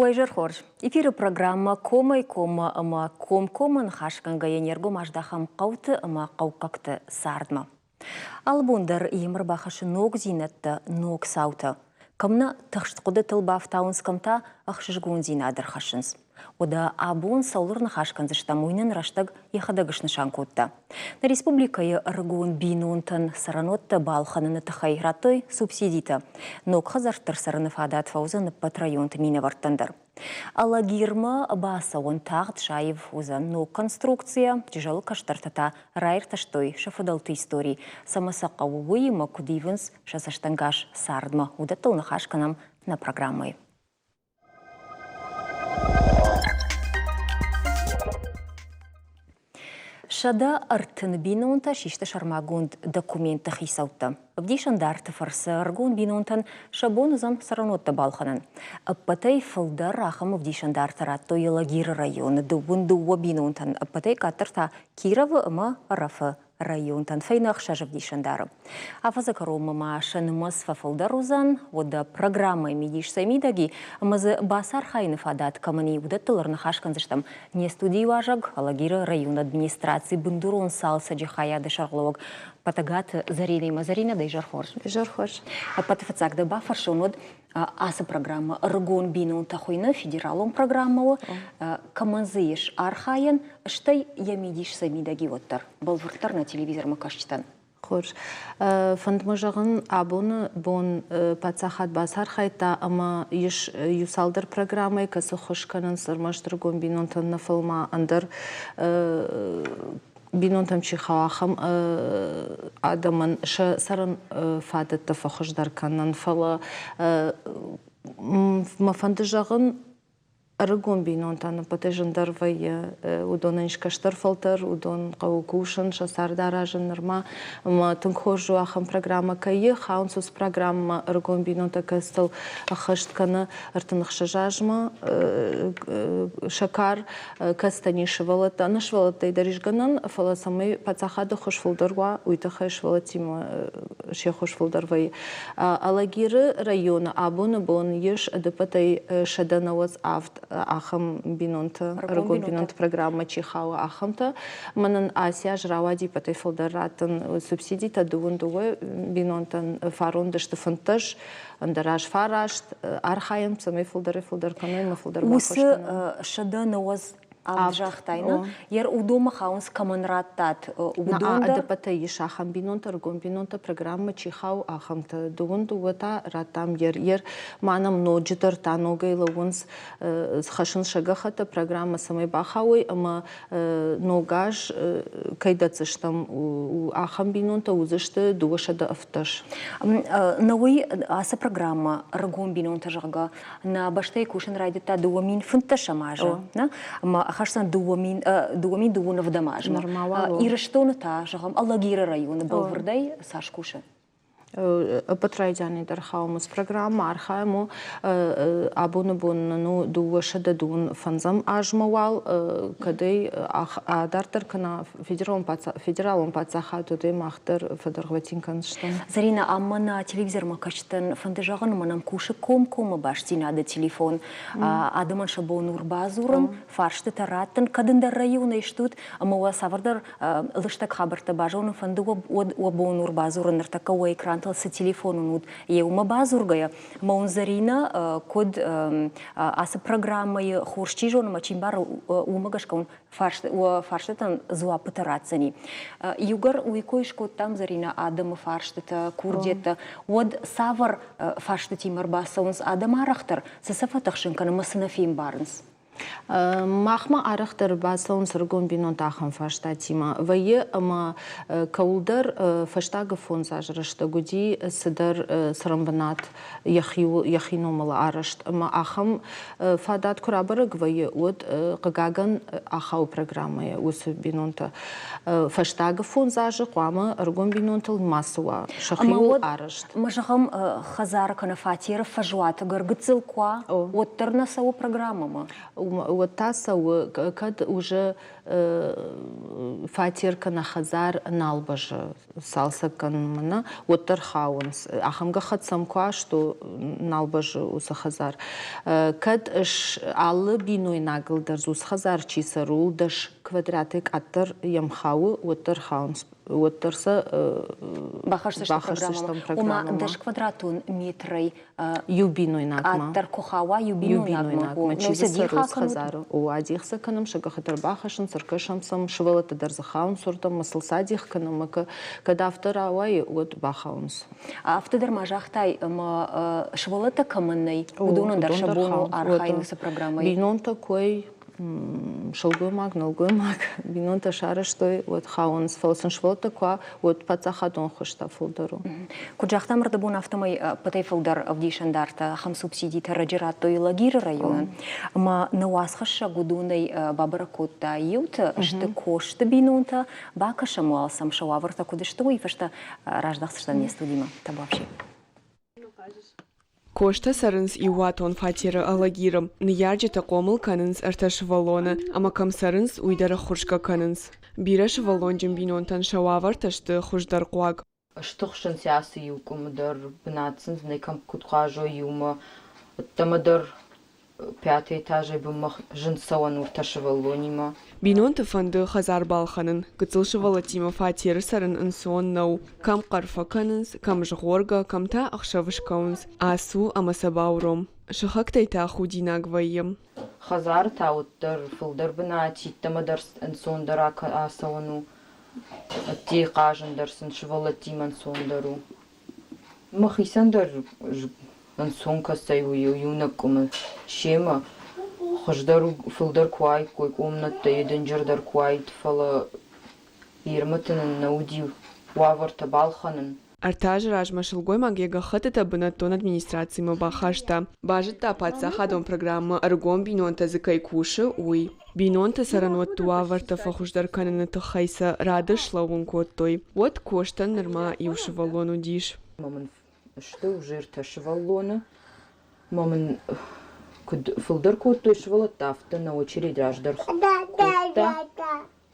Уӕ изӕр хорз. Эфиры программӕ Комӕй-коммӕ ӕмӕ комкоммӕ ныхасгӕнгӕйӕ не ргом аздахӕм хъӕуты ӕмӕ хъӕуккӕгты цардмӕ. Алыбон дӕр йӕм ӕрбахӕссы ногдзинӕдтӕ, ног цаутӕ. Кӕм нӕ тыхст хъуыдытыл бафтауынц, кӕм та ӕхсызгондзинад ӕрхӕссынц. Уӕдӕ абон цӕуыл ӕрныхас кӕндзыстӕм, уый нын рӕстӕг йӕхӕдӕг снысан кодта. Нӕ республикӕйы ӕрыгон бинонтӕн цӕрӕнуӕттӕ балхӕныны тыххӕй радтой субсидитӕ. Ног хӕдзӕртты ӕрцӕрыны фадат фӕуыдзӕн ӕппӕт районты минӕвӕрттӕн дӕр. Алагирмӕ бацӕуӕн тагъд саив уыдзӕн ног конструкцийӕ, Джызӕлы кӕстӕртӕ та раиртӕстой сӕ фыдӕлты истори, цӕмӕ сӕ хъӕуы, уыимӕ куыд ивынц сӕ цӕстӕнгас цардмӕ, уыдӕттыл ныхас кӕнӕм нӕ программӕйы. 130 бинонтӕ систы сӕрмагонд документты хицӕуттӕ. Ӕвдисӕндарты фӕрцы ӕрыгон бинонтӕн сӕ бон уыдзӕн цӕрӕнуӕттӕ балхӕнын. Ӕппӕтӕй фылдӕр ахӕм ӕвдисӕндартӕ радтой Алагиры районы 22 бинонтӕн, ӕппӕтӕй къаддӕр та Кировы ӕмӕ Ӕрӕфы районтӕн фӕйнӕ ӕхсӕз ӕвдисӕндары. Афӕдзы кӕронмӕ ма сӕ нымӕц фӕфылдӕр уыдзӕн, уӕдӕ программӕйы мидис цӕй мидӕг и, ӕмӕ дзы бацархайыны фадат кӕмӕн и, уыдӕттыл ӕрныхас кӕндзыстӕм не студийы уазӕг, Алагиры районы администрацийы бындурон цалцӕджы хайады сӕргълӕууӕг Патагаты Зӕринӕимӕ. Зӕринӕ, дӕ изӕр хорз. Изӕр хорз. Ӕппӕты фыццаг дӕ бафӕрсон, уӕд ацы программӕ ӕрыгон бинонтӕ хуыйны федералон программӕ у, кӕмӕн дзы ис архайӕн, стӕй йӕ мидис сӕ мидӕг и уӕддӕр, бӕлвырддӕр нӕ телевизормӕ кӕсджытӕн. Хорз. Фӕнд мӕ зӕгъын, абоны бон паддзахад бацархайдта ӕмӕ ис иу цалдӕр программӕйы, кӕцы ххуыс кӕнынц ӕрмӕст ӕрыгон бинонтӕн нӕ, фӕлӕ ма ӕндӕр бинонтӕм чи хауа, ахӕм адӕмӕн сӕ цӕрӕн фадӕттӕ фӕхуыздӕр кӕнын. Фӕлӕ мӕ фӕнды зӕгъын, ӕрыгон бинонтӕн ӕппӕтӕй зындӕр вӕййы. Уыдонӕн ис кӕстӕр фӕлтӕр, уыдон хъӕуы кусын, сӕ цард аразын нырма. Ӕмӕ тынг хорз у ахӕм программӕ кӕй и, хауынц уыцы программӕмӕ ӕрыгон бинонтӕ кӕцытыл ӕххӕст кӕны 36 азмӕ сӕкӕр, кӕцытӕн ис сывӕллӕттӕ, ӕнӕ сывӕллӕттӕй дӕр ис гӕнӕн, фӕлӕ цӕмӕй паддзахады хуыз фылдӕр уа, уый тыххӕй сывӕллӕттимӕ се ххуыс фылдӕр вӕййы. Алагиры районы абоны бон ис ӕдӕппӕтӕй 197 ахӕм бинонты, ӕрыгон бинонты программӕ чи хауы, ахӕмтӕ. Мӕнӕн ацы аз рауади ӕппӕтӕй фылдӕр раттын субсидитӕ дыууын дыууӕ бинонтӕн, фарон дысты 15, ӕндӕр аз фараст, архайӕм, цӕмӕй фылдӕрӕй-фылдӕр кӕной ӕмӕ фылдӕр баххуыс Уыцы 197 загътай, нӕ? Йер уыдонмӕ хауынц, кӕмӕн раттат, уыдон дӕр? Ӕдӕппӕтӕй ис ахӕм бинонтӕ, ӕрыгон бинонтӕ, программӕ чи хауы, ахӕмтӕ. Дыууын дыууӕ та раттам ер. Ер ма нӕм ноджыдӕр та ногӕй лӕууынц, хӕссынц сӕ гӕххӕттӕ программӕ, цӕмӕй бахауой ӕмӕ ног аз кӕй дӕтдзыстӕм, ахӕм бинонтӕ уыдзысты 217. Науи ацы программӕ ӕрыгон бинонтӕ, зӕгъгӕ, нӕ бӕстӕйы кусын райдыдта 2015 азы, ӕмӕ ахӕсдзӕн 2009 азмӕ. Ирыстоны та, зӕгъӕм, Алагиры районы бӕлвырдӕй цас кусы? Ӕппӕт райдианӕй дӕр хауӕм уыцы программӕ, архайӕм у абоны бон нын у 225 азмӕ уал, кӕдӕй адарддӕр кӕна федералон паддзахад, уӕдӕй мах дӕр фӕдӕргъвӕтин кӕндзыстӕм. Зарина, ам ма нӕ телевизормӕ кӕсджытӕн фӕнды зӕгъын, ӕмӕ нӕм кусы комкоммӕ бастдзинады телефон. Адӕмӕн сӕ бон у ӕрбадзурын, фарстытӕ раттын, кӕд ӕндӕр районӕй стут, ӕмӕ уӕ цавӕрдӕр лыстӕг хабӕрттӕ базонын фӕнды, уӕд уӕ бон у ӕрбадзурын ныртӕккӕ уӕ экрантыл цы телефон уын уыд, еумӕ бадзургӕйӕ. Ӕмӕ уын Зӕринӕ куыд ацы программӕйы хорз чи зоны ӕмӕ чи мбары, уымӕ гӕсгӕ уын уӕ фарстытӕн дзуаппытӕ ратдзӕни. Иугӕр уый кой скодтам, Зӕринӕ, адӕмы фарстытӕ, курдиӕттӕ, уӕд цавӕр фарстытимӕ ӕрбацӕуынц адӕм арӕхдӕр, цы сӕ фӕтыхсын кӕны ӕмӕ цы нӕ фембарынц? Махмӕ арӕхдӕр бацӕуынц ӕрыгон бинонтӕ ахӕм фарстатимӕ. Вӕййы ӕмӕ кӕуылдӕр фӕстаг фондз азы рӕстӕг уыди цыдӕр цӕрӕнбынат йӕхи номыл арӕзт. Ӕмӕ ахӕм фадат куы рабӕрӕг вӕййы, уӕд, хъыгагӕн, ахауы программӕйы уыцы бинонтӕ. Фӕстаг фондз азы хъуамӕ ӕрыгон бинонтыл мацы уа сӕхиуыл арӕзт. Ӕмӕ зӕгъӕм, хӕдзары кӕнӕ фатеры фӕзуаты гӕргыццыл куы уа, уӕддӕр нӕ цӕуы программӕмӕ? Уӕд та цӕуы, кӕд уже фатер кӕнӕ хӕдзар нал бӕззы цалцӕг кӕнынмӕ, нӕ, уӕддӕр хауынц. Ахӕм гӕххӕтт сӕм куы асты, нал бӕззы уыцы хӕдзар. Кӕд алы бинойнагыл дӕр уыцы хӕдзар чи цӕры, ууыл 10 квадратӕй къаддӕр йӕм хауы, уӕддӕр хауынц уӕддӕр сӕ бахӕсдзыстӕм программӕмӕ. Ома 10 квадратон метрӕй иу бинойнагмӕ. Къаддӕр куы хауа иу бинойнагмӕ, чи дзы цӕры хӕдзары. О, адих сӕ кӕнӕм, сӕ гӕххӕтт ӕрбахӕссынц, ӕркӕсӕм сӕм, сывӕллӕттӕ дӕр дзы хауынц уырдӕм, ӕмӕ сыл цы адих кӕнӕм, ӕмӕ кӕд афтӕ рауайы, уӕд бахауынц. Афтӕ дӕр ма загътай, ӕмӕ сывӕллӕттӕ кӕмӕн нӕй, уыдонӕн дӕр сӕ бон у архайын уыцы программӕйы. Бинонтӕ кой сылгоймаг, нӕлгоймаг бинонтӕ сарӕзтой, уӕд хауынц. Фӕлӕ сын сывӕллӕттӕ куы уа, уӕд паддзахадон хуызтӕ фылдӕр у. Куыд загътам ӕрдӕбон, афтӕмӕй ӕппӕтӕй фылдӕр ӕвдисӕндартӕ ахӕм субсидитӕ раджы радтой Лагиры районӕн. Ӕмӕ нӕ уацхӕссӕг уыдонӕй бабӕрӕг кодта иуты, сты Косты бинонтӕ. Бакӕсӕм уал сӕм сӕ уавӕртӕ куыд сты, уый фӕстӕ раздӕхдзыстӕм не студимӕ. Табуафси. Костӕ цӕрынц иууатон фатеры Алагиры. Ныййарджытӕ хъомыл кӕнынц ӕртӕ сывӕллоны ӕмӕ кӕм цӕрынц, уый дӕр ӕххуырсгӕ кӕнынц. Бирӕ сывӕллонджын бинонтӕн сӕ уавӕртӕ сты хуыздӕрхъуаг. Стыхсынц ацы иу къуымы дӕр, бынат сын нӕй кӕм куыд хъазой иумӕ, ӕддӕмӕ дӕр пятый этажӕй бынмӕ зын цӕуӕн у ӕртӕ сывӕллонимӕ. Бинонты фӕнды хӕдзар балхӕнын. Гыццыл сывӕллӕттимӕ фатеры цӕрын ӕнцон нӕу. Кӕм хъӕр фӕкӕнынц, кӕм згъоргӕ, кӕм та ӕхсӕвы скӕуынц. Ацу ӕмӕ сӕ бауром. Сыхӕгтӕй та худинаг вӕййы. Хӕдзары та уӕддӕр фылдӕр бынат ӕддӕмӕ дӕр ӕнцондӕр ацӕуӕн у. Ӕддейы хъазын дӕр сын сывӕллӕттимӕ ӕнцондӕр у. Мӕхицӕн дӕр ӕнцон кӕцӕй у иунӕг къуымы семӕ. Хуыздӕр у, фылдӕр куы уаиккой къомнӕттӕ, йе дынджырдӕр куы уаид, фӕлӕ Ирмыты нын нӕ уыди уавӕртӕ балхӕнын. Ӕртӕ азы размӕ сылгоймаг йӕ гӕххӕттытӕ бынӕттон администрацимӕ бахаста. Базыдта, паддзахадон программӕ ӕрыгон бинонтӕ дзы кӕй кусы, уый. Бинонты цӕрӕнуӕтты уавӕртӕ фӕхуыздӕр кӕныны тыххӕй сӕ рады слӕууын кодтой. Уӕд Костӕн нырма иу сывӕллон уыдис. Ӕмӕ мын сты уже ӕртӕ сывӕллоны. Ӕмӕ мын куыд фылдӕр кодтой сывӕллӕттӕ, афтӕ нӕ очередь раздӕр кодта.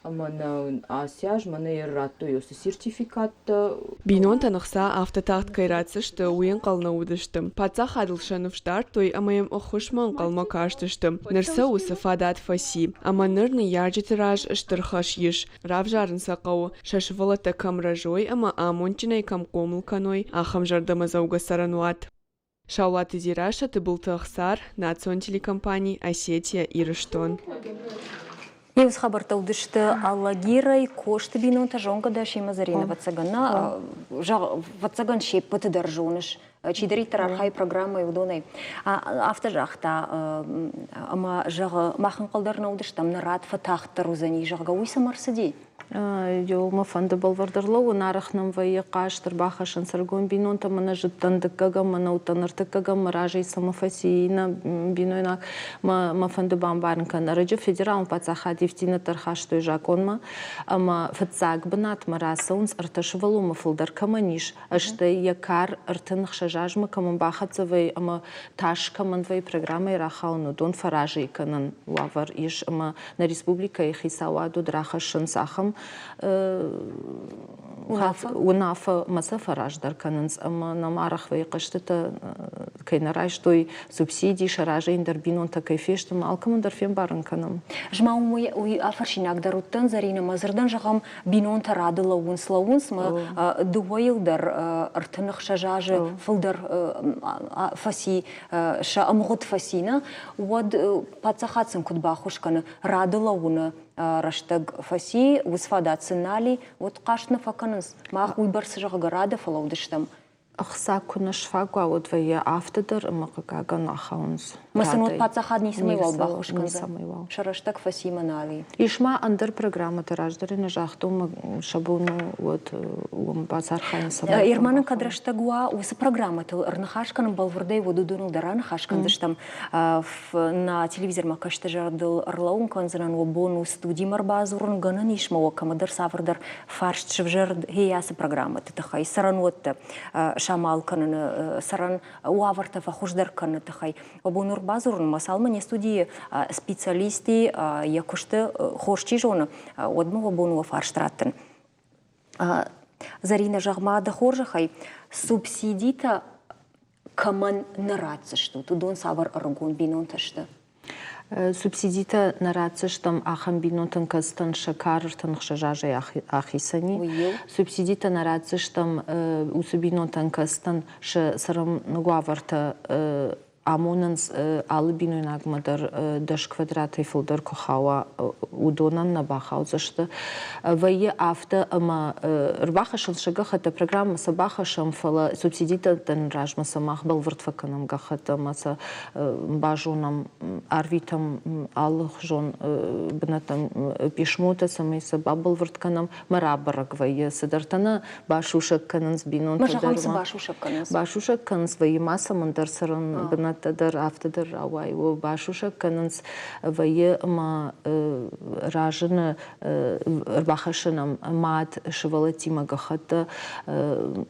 Ӕмӕ нӕ ацы аз мӕнӕ радтой уыцы сертификаттӕ. Бинонтӕн ӕхца афтӕ тагъд кӕй ратдзысты, уый ӕнхъӕл нӕ уыдысты. Паддзахадыл сӕ ныфс дардтой ӕмӕ йӕм ӕххуысмӕ ӕнхъӕлмӕ кастысты. Ныр сӕ уыцы фадат фӕци. Ӕмӕ ныр ныййарджыты раз стыр хӕс ис. Равзарын сӕ хъӕуы, сӕ сывӕллӕттӕ кӕм рӕзой ӕмӕ амондджынӕй кӕм хъомыл кӕной, ахӕм зӕрдӕмӕдзӕугӕ цӕрӕнуат. Саулаты Дзерассӕ, Тыбылты Ӕхсар, национ телекомпани «Осетия-Ирыстон». Иу хабӕрттӕ уыдысты Алагирӕй, Косты бинонтӕ зонгӕ дӕ семӕ Зӕринӕ, ӕвӕццӕгӕн, нӕ, ӕвӕццӕгӕн, се ппӕты дӕр зоныс. Чидӕриддӕр архайы программӕйы, уыдонӕй. Афтӕ загъта, ӕмӕ, зӕгъы, мах ӕнхъӕл дӕр нӕ уыдыстӕм, нӕ рад фӕтагъддӕр уыдзӕни, зӕгъгӕ, уый цӕмӕ ӕрцыди? Еумӕ фӕнды бӕлвырд ӕрлӕууын, арӕх нӕм вӕййы хъазт ӕрбахӕссынц ӕрыгон бинонтӕ мӕнӕ зыдтӕн дыккӕгӕм, мӕнӕ уыдтӕн ӕртыккӕгӕм, мӕ разӕй цӕмӕ фӕци нӕ бинойнаг. Мӕ фӕнды бамбарын кӕнын, ӕрӕджы федералон паддзахад ивддзинӕдтӕ ӕрхастой закъонмӕ ӕмӕ фыццаг бынатмӕ рацӕуынц ӕртӕ сывӕллонмӕ фылдӕр кӕмӕн ис, стӕй йӕ кар 36 азмӕ кӕмӕн бахӕццӕ вӕййы ӕмӕ тас кӕмӕн вӕййы программӕйы рахауын, уыдон фӕразӕй кӕнӕн уавӕр ис ӕмӕ нӕ республикӕйы хицауад уыд рахӕссынц ахӕм уынаффӕ мӕ сӕ фӕраздӕр кӕнынц ӕмӕ нӕм арӕх вӕййы хъӕстытӕ кӕй нӕ райстой субсиди, сӕ разӕй ӕндӕр бинонтӕ кӕй фесты, ӕмӕ алкӕмӕн дӕр фембарын кӕнӕм. Ӕз ма уый афӕрсинаг дӕр уыдтӕн, Зӕринӕ, мӕ дзырдӕн зӕгъӕм, бинонтӕ рады лӕууынц, лӕууынц мӕ дыууӕйыл дӕр 36 азы фылдӕр фӕци, сӕ ӕмгъуыд фӕци, нӕ, уӕд паддзахад сын куыд баххуыс кӕны рады лӕууыны рӕстӕг фӕци, уыцы фадат сын нал и, уӕд хъаст нӕ фӕкӕнынц. Мах уыйбӕрц, зӕгъгӕ, рады фӕлӕудыстӕм. Ӕхца куы нӕ сфаг уа, уӕд вӕййы афтӕ дӕр ӕмӕ хъыгагӕн ахауынц. Мӕ сын уӕд паддзахад ницӕмӕйуал баххуыс кӕндзӕн. Сӕ рӕстӕг фӕци мӕ нал и. Ис ма ӕндӕр программӕтӕ, раздӕр нӕ загътон, сӕ бон у, уӕд уым бацархайын цӕмӕй. Ерманӕн кӕд рӕстӕг уа, уыцы программӕтыл ӕрныхас кӕнын бӕлвырдӕй, уӕд уыдоныл дӕр аныхас кӕндзыстӕм. Нӕ телевизормӕ кӕсты зӕрдыл ӕрлӕууын кӕндзынӕн, уӕ бон у студимӕ ӕрбадзурын, гӕнӕн ис ма уӕ кӕмӕдӕр цавӕрдӕр фарст сывзӕрд гъе ацы программӕты тыххӕй, цӕрӕнуӕттӕ самал кӕныны, цӕрӕн уавӕртӕ фӕхуыздӕр кӕныны тыххӕй. Уӕ бон у бадзурынмӕ, цалынмӕ не студийы специалисти йӕ куысты хорз чи зоны, уӕдмӕ уӕ бон уӕ фарст раттын. Зӕринӕ, зӕгъ-ма, дӕ хорзӕхӕй, субсидитӕ кӕмӕн нӕ ратдзыстут, уыдон цавӕр ӕрыгон бинонтӕ сты? Субсидитӕ нӕ ратдзыстӕм ахӕм бинонтӕн, кӕцытӕн сӕ кар 36 азӕй ахицӕн и. Субсидитӕ нӕ ратдзыстӕм уыцы бинонтӕн, кӕцытӕн сӕ цӕрӕн уавӕртӕ амонынц алы бинойнагмӕ дӕр 10 квадратӕй фылдӕр куы хауа, уыдонӕн нӕ бахаудзысты. Вӕййы афтӕ, ӕмӕ ӕрбахӕссынц сӕ гӕххӕттӕ, программӕ сӕ бахӕссӕм, фӕлӕ субсидитӕ размӕ сӕ мах бӕлвырд фӕкӕнӕм гӕххӕттӕ ӕмӕ сӕ базонӕм, арвитӕм алыхуызон бынӕттӕм писмотӕ, цӕмӕй сӕ бабӕлвырд кӕнӕм. Мӕ рабӕрӕг вӕййы, цыдӕртӕ нӕ басусӕг кӕнынц бинонтӕ дӕр. Цы басусӕг кӕнынц? Басусӕг кӕнынц, вӕййы ма цӕмӕндӕр цӕрӕн бынӕттӕ дӕр, афтӕ дӕр рауайы. Басусӕг кӕнынц, вӕййы ӕмӕ разыны ӕрбахӕссынӕм мад сывӕллӕттимӕ гӕххӕттӕ,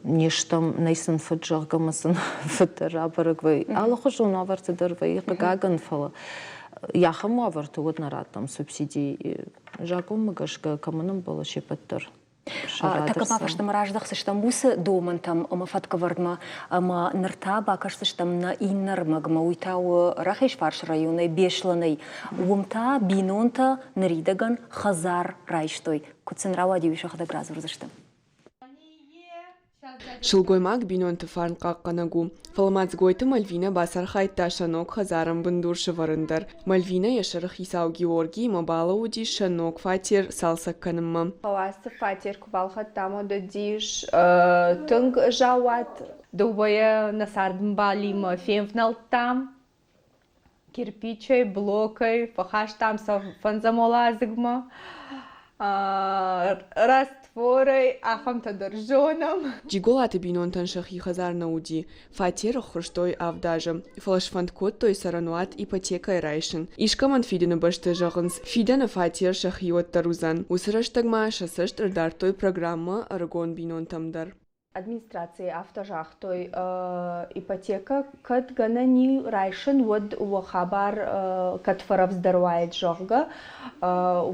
не стӕм, нӕй сын фыд, зӕгъгӕ, ӕмӕ сын фыд дӕр рабӕрӕг вӕййы. Алыхуызон уавӕрты дӕр вӕййы, хъыгагӕн, фӕлӕ ахӕм уавӕрты уӕд нӕ раттӕм субсиди. Закъонмӕ гӕсгӕ кӕмӕн ӕмбӕлы се ппӕт дӕр. Тӕккӕ ма фӕстӕмӕ раздӕхдзыстӕм уыцы домӕнтӕм ӕмӕ фӕткӕвӕрдмӕ ӕмӕ ныр та бакӕсдзыстӕм нӕ иннӕ рмӕгмӕ, уый та у Рахизфарсы районӕй Беслӕнӕй. Уым та бинонтӕ ныридӕгӕн хӕдзар райстой. Куыд сын рауади, уый сӕхӕдӕг радзурдзысты. Сылгоймаг бинонты фарн хъахъхъӕнӕг у, фӕлӕ ма Дзгойты Мальвинӕ бацархайдта сӕ ног хӕдзарӕн бындур сӕвӕрын дӕр. Мальвинӕ йӕ сӕрыхицау Георгиимӕ балӕууыдис сӕ ног фатер цалцӕг кӕнынмӕ. Ацы фатер куы балхӕдтам, уӕд уыдис тынг заууат. Дыууӕйӕ нӕ цардӕмбалимӕ февнӕлдтам кирпичӕй, блокӕй, фӕхастам сӕ фӕндзӕм уӕладзыгмӕ. Растворӕй ахӕмтӕ дӕр зонӕм. Джиголаты бинонтӕн сӕхи хӕдзар нӕ уыди, фатер ӕххуырстой авд азы, фӕлӕ сфӕнд кодтой цӕрӕнуат ипотекӕйы райсын. Искӕмӕн фидыны бӕсты зӕгъынц, фидӕны фатер сӕхи уӕддӕр уыдзӕн. Уыцы рӕстӕг ма сӕ цӕст ӕрдардтой программӕ ӕрыгон бинонтӕм дӕр. Администрацийы афтӕ загътой, ипотекӕ кӕд гӕнӕн и райсын, уӕд уӕ хабар кӕд фӕрӕвдздӕр уаид, зӕгъгӕ.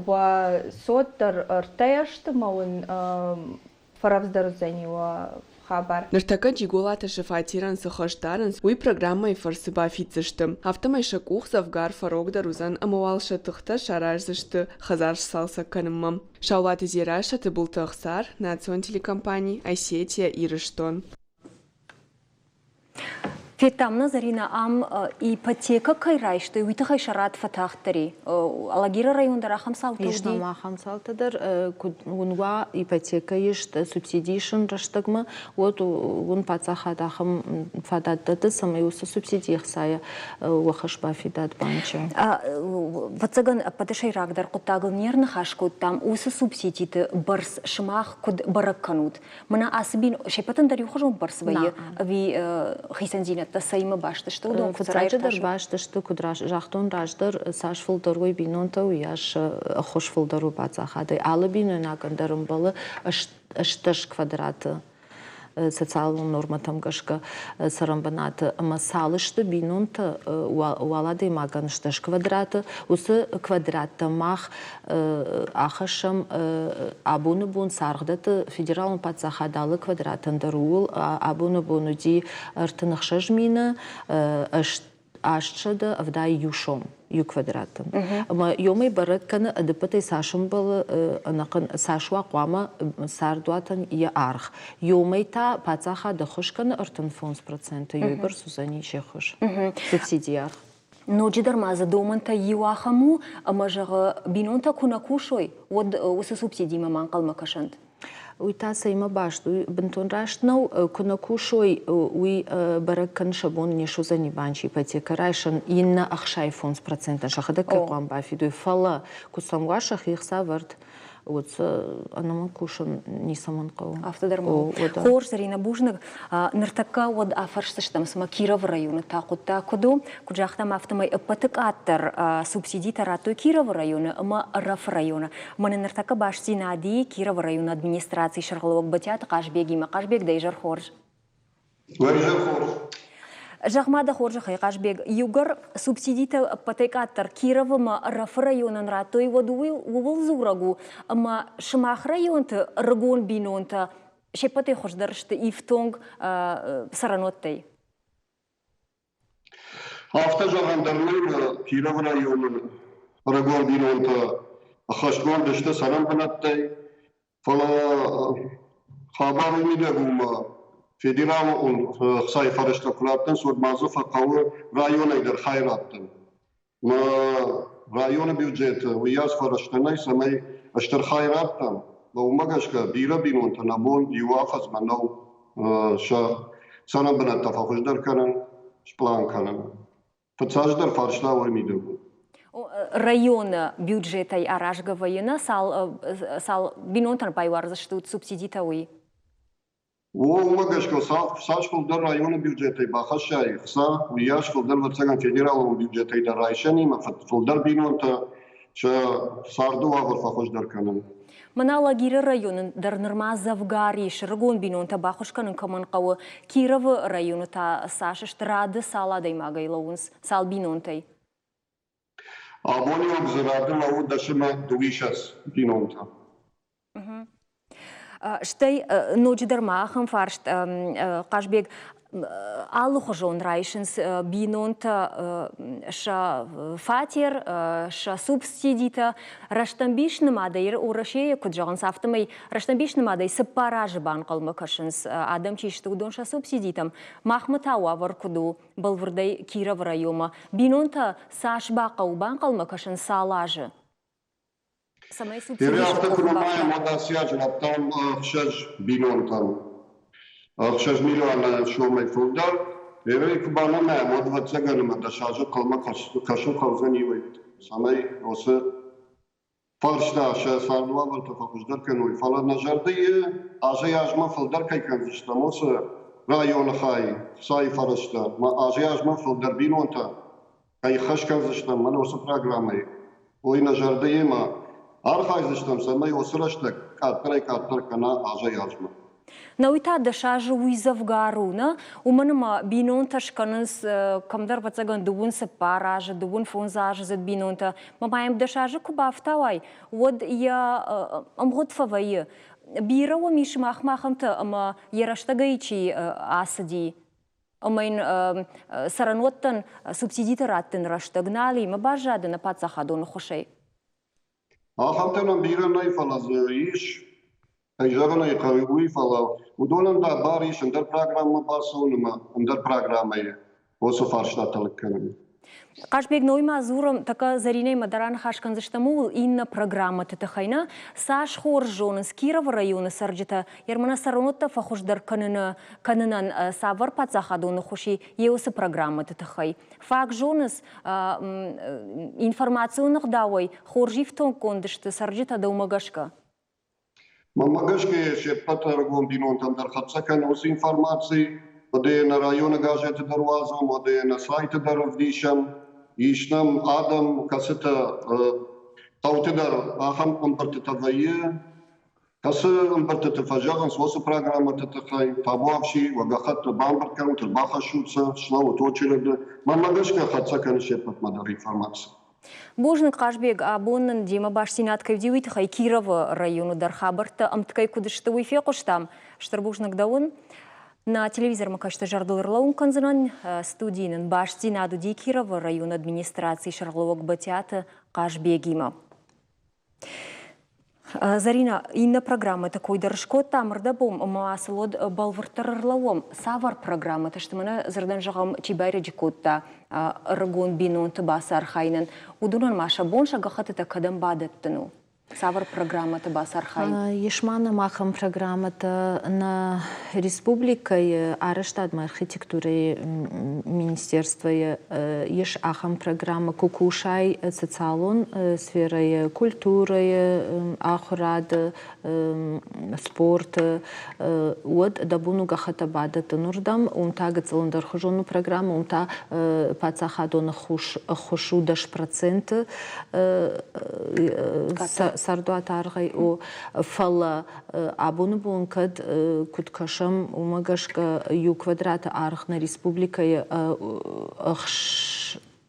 Уӕ цот дӕр ӕртӕйӕ сты мӕ уын фӕрӕвдздӕр уыдзӕни уӕ хабар. Ныртӕккӕ Джиголаты сӕ фатерӕн цы хӕс дарынц, уый программӕйы фӕрцы бафиддзысты. Афтӕмӕй сӕ къух дзӕвгар фӕрогдӕр уыдзӕн ӕмӕ уал сӕ тыхтӕ сараздзысты хӕдзар сцалцӕг кӕнынмӕ. Саулаты Дзерассӕ, Тыбылты Ӕхсар, национ телекомпани «Осетия Ирыстон». Федтам нӕ, Зӕринӕ, ам ипотекӕ кӕй райстой, уый тыххӕй сӕ рад фӕтагъддӕр и. Алагиры район дӕр ахӕм цаутӕ Ис нӕм ахӕм цаутӕ дӕр. Куыд уын уа ипотекӕ ист субсиди исын рӕстӕгмӕ, уӕд уын паддзахад ахӕм фадат дӕтты, цӕмӕй уыцы субсидийы ӕхцайӕ уӕ хӕс бафидат банчы. Ӕвӕццӕгӕн, ӕппӕты сӕйрагдӕр хъуыддагыл не рныхас кодтам, уыцы субсидиты бӕрц сымах куыд бӕрӕг кӕнут? Мӕнӕ ацы бин се ппӕтӕн дӕр иухуызон бӕрц вӕййы ӕви хицӕндзинӕдтӕ цӕимӕ баст сты, уыдон куыд Фыццаджыдӕр баст сты, куыд загътон раздӕр, цас фылдӕр уой бинонтӕ, уыйас ӕххуыс фылдӕр у паддзахадӕй. Алы бинойнагӕн дӕр ӕмбӕлы 80 квадраты социалон нормӕтӕм гӕсгӕ цӕрӕнбынаты ӕмӕ цал сты бинонтӕ, уал адӕймагӕн сты квадраты. Уыцы квадраттӕ мах ахӕссӕм абоны бон царгъдӕтты федералон паддзахад алы квадратӕн дӕр ууыл абоны бон уыди 36 мины 871 сом иу квадратӕн. Ӕмӕ ёмӕй бӕрӕг кӕны ӕдыппӕтӕй цас ӕмбӕлы ӕнӕхъӕн цас уа хъуамӕ цардуатӕн йӕ аргъ. Ёмӕй та паддзахад ӕххуыс кӕны 35 проценты, ёй бӕрц уыдзӕни се ххуыс, субсидийы аргъ. Ноджыдӕр ма дзы домӕнтӕй иу ахӕм у, ӕмӕ, зӕгъы, бинонтӕ куы нӕ кусой, уӕд уыцы субсидимӕ ма ӕнхъӕлмӕ кӕсӕнт. Уый та цӕимӕ баст у, бынтон раст нӕу. Куы нӕ кусой, уый бӕрӕг кӕны, сӕ бон не суыдзӕни банчы ипотекӕ райсын. Иннӕ 65 процентӕн сӕхӕдӕг кӕй хъуамӕ бафидой. Фӕлӕ куы сӕм уа сӕхи хца ӕвӕрд, уӕд сӕ ӕнӕмӕнг кусын ницӕмӕн хъӕуы. Афтӕ дӕр ма у. Хорз, Заринӕ, бузныг. Ныртӕккӕ уӕд афӕрсдзыстӕм, цымӕ Кировы районы та хъуыддаг куыд у? Куыд загътам, афтӕмӕй ӕппӕты къаддӕр субсидитӕ радтой Кировы районы ӕмӕ Ӕрӕфы районы. Мӕнӕ ныртӕккӕ бастдзинад и Кировы районы администрацийы сӕргълӕууӕг Батиаты Хъазбегимӕ. Хъазбег, дӕ изӕр хорз. Уӕ изӕр хорз. Зӕгъ-ма дӕ хорзӕхӕй, Хъазбег, иугӕр субсидитӕ ӕппӕтӕй къаддӕр Кировы ӕмӕ Ӕрӕфы районӕн радтой, уӕд ууыл дзурӕг у, ӕмӕ сымах районты ӕрыгон бинонтӕ се ппӕтӕй хуыздӕр сты ифтонг цӕрӕнуӕттӕй? Афтӕ зӕгъӕн дӕр нӕй, Кировы районы ӕрыгон бинонтӕ ӕххӕстгонд сты цӕрӕнбынӕттӕй, фӕлӕ хабар уый мидӕг у, ӕмӕ федералон ӕхцайы фӕрӕзтӕ куы раттынц, уӕд ма дзы фӕхъӕуы районӕй дӕр хай раттын. Мӕ районы бюджеты уыйас фӕрӕзтӕ нӕй, цӕмӕй стыр хай раттӕм. Уымӕ гӕсгӕ бирӕ бинонтӕн абон иу афӕдзмӕ нӕу сӕ цӕрӕнбынӕттӕ фӕхуыздӕр кӕнын, спълан кӕнын. Фыццаджыдӕр фарста уый мидӕг у. Районы бюджетӕй аразгӕ вӕййы нӕ, цал, цал бинонтӕн байуардзыстут субсидитӕ, уый? Уымӕ гӕсгӕ цас фылдӕр районы бюджетӕй бахӕссай ӕхца, уыйас фылдӕр, ӕвӕццӕгӕн, федералон бюджетӕй дӕр райсӕнимӕ фылдӕр бинонтӕ сӕ царды уавӕр фӕхуыздӕр кӕнын. Мӕнӕ Алагиры районы дӕр нырма дзӕвгар ис, ӕрыгон бинонтӕ баххуыс кӕнын кӕмӕн хъӕуы. Кировы районы та цас сты рады, цал адӕймагӕй лӕууынц, цал бинонтӕй? Абоны онг дзы рады лӕууы дӕсӕмӕ дыууиссӕдз бинонтӕ. Стӕй ноджыдӕр ма ахӕм фарст, Хъазбег, алыхуызон райсынц бинонтӕ сӕ фатер, сӕ субсидитӕ. Рӕстӕмбис нымадӕй Уӕрӕсейы куыд зӕгъынц, афтӕмӕй рӕстӕмбис нымадӕй 4 азы банхъӕлмӕ кӕсынц адӕм чи сты, уыдон сӕ субсидитӕм. Махмӕ та уавӕр куыд у бӕлвырдӕй Кировы районмӕ? Бинонтӕ цас бахъӕуы банхъӕлмӕ кӕсын цал азы? Цӕмӕй Иры афтӕ куы нымайӕм, уӕд ацы радтам ӕхсӕз бинонтӕн. 6 миллион сомӕй фылдӕр. Ирӕй куы банымайӕм, уӕд ӕвӕццӕгӕн ӕмӕ 10 азы хъӕлмӕ кӕсын хъӕудзӕн иуӕй, цӕмӕй уыцы фарста сӕ цардуавӕртӕ фӕхуыздӕр кӕной. Фӕлӕ нӕ зӕрдыйы азӕй-азмӕ фылдӕр кӕй кӕндзыстӕм, уыцы районы хай, хцайы фӕрӕзтӕ ма азӕй-азмӕ фылдӕр бинонтӕ кӕй хӕс кӕндзыстӕм мӕнӕ уыцы программӕйы, уый нӕ зӕрдӕимӕ архайдзыстӕм, цӕмӕй уыцы рӕстӕг къаддӕрӕй-къаддӕр кӕна азӕй-азмӕ. Науи та 10 азы уый дзӕвгар у, нӕ? Уымӕн ӕмӕ бинонтӕ скӕнынц кӕмдӕр, ӕвӕццӕгӕн, дыууын цыппар азы, дыууын фондз аздзыд бинонтӕ. Мӕ ма йӕм 10 азы куы бафтауай, уӕд йӕ ӕмгъуыд фӕвӕййы. Бирӕ уӕм ис махмӕ ахӕмтӕ, ӕмӕ йӕ рӕстӕгӕй чи ацыди, ӕмӕ йын цӕрӕнуӕттӕн субсидитӕ раттыны рӕстӕг нал и, ӕмӕ баззад ӕнӕ паддзахадон ӕххуысӕй. Ахӕмтӕ нӕм бирӕ нӕй, фӕлӕ дзы ис, кӕй зӕгъын ӕй хъӕуы, уый, фӕлӕ уыдонӕн дӕр бар ис ӕндӕр программӕ бацӕуын ӕмӕ ӕндӕр программӕйы уыцы фарстатӕ лыг кӕнын. Хъазбег, ноимӕ дзурӕм, тӕккӕ Зӕринӕимӕ дӕр аныхас кӕндзыстӕм ууыл иннӕ программӕты тыххӕй нӕ. Цас хорз зонынц Кировы районы цӕрджытӕ, Ермана цӕрӕнуӕттӕ фӕхуыздӕр кӕныны кӕнынӕн цавӕр паддзахадон ӕххуыс и, йе уыцы программӕты тыххӕй. Фаг зонынц информацион ӕгъдауӕй хорз ифтонггонд сты цӕрджытӕ дӕумӕ гӕсгӕ? Мӕнмӕ гӕсгӕ се ппӕт ӕрыгон бинонтӕм дӕр хӕццӕ кӕны уыцы информаци, уӕдӕ йӕ нӕ районы газеты дӕр уадзӕм, уӕдӕ йӕ нӕ сайты дӕр ӕвдисӕм. Ис нӕм адӕм, кӕцытӕ хъӕуты дӕр ахӕм ӕмбырдтытӕ вӕййы, кӕцы ӕмбырдтыты фӕзӕгъынц уыцы программӕты тыххӕй, табуафси, уӕ гӕххӕттӕ бамбырд кӕнут, ӕрбахӕссут сӕ, слӕуут очереды. Мӕнмӕ гӕсгӕ хӕццӕ кӕны се ппӕтмӕ дӕр информаци. Бузныг, Хъазбег, абон нын демӕ бастдзинад кӕй уыди, уый тыххӕй Кировы районы дӕр хабӕрттӕ ӕмткӕй куыд сты, уый фехъуыстам. Стыр бузныг дӕуӕн. Нӕ телевизормӕ кӕсты зӕрдыл ӕрлӕууын кӕндзынӕн. Студийы нын бастдзинад уыди Кировы районы администрацийы сӕргълӕууӕг Батиаты Хъазбегимӕ. Зӕринӕ, иннӕ программӕты кой дӕр скодтам ӕрдӕбон ӕмӕ ацы лод бӕлвырддӕр ӕрлӕууӕм. Цавӕр программӕтӕ сты, мӕнӕ дзырдӕн зӕгъӕм, чи байрӕджы кодта ӕрыгон бинонты бацархайынӕн, уыдонӕн ма сӕ бон сӕ гӕххӕттытӕ кӕдӕм бадӕттын у? Цавӕр программӕты бацархайын? Ис ма нӕм ахӕм программӕтӕ нӕ республикӕйы арӕзтадмӕ архитектурӕйы министерствойы ис ахӕм программӕ, куы кусай социалон сферӕйы, культурӕйы, ахуырады, спорты, уӕд дӕ бон у гӕххӕттӕ бадӕттын уырдӕм. Уым та гыццыл ӕндӕрхуызон у программӕ, уым та паддзахадон ӕххуыс у 10% Цардуат аргъӕй у, фӕлӕ абоны бон кӕд куыд кӕсӕм, уымӕ гӕсгӕ иу квадраты аргъ нӕ республикӕйы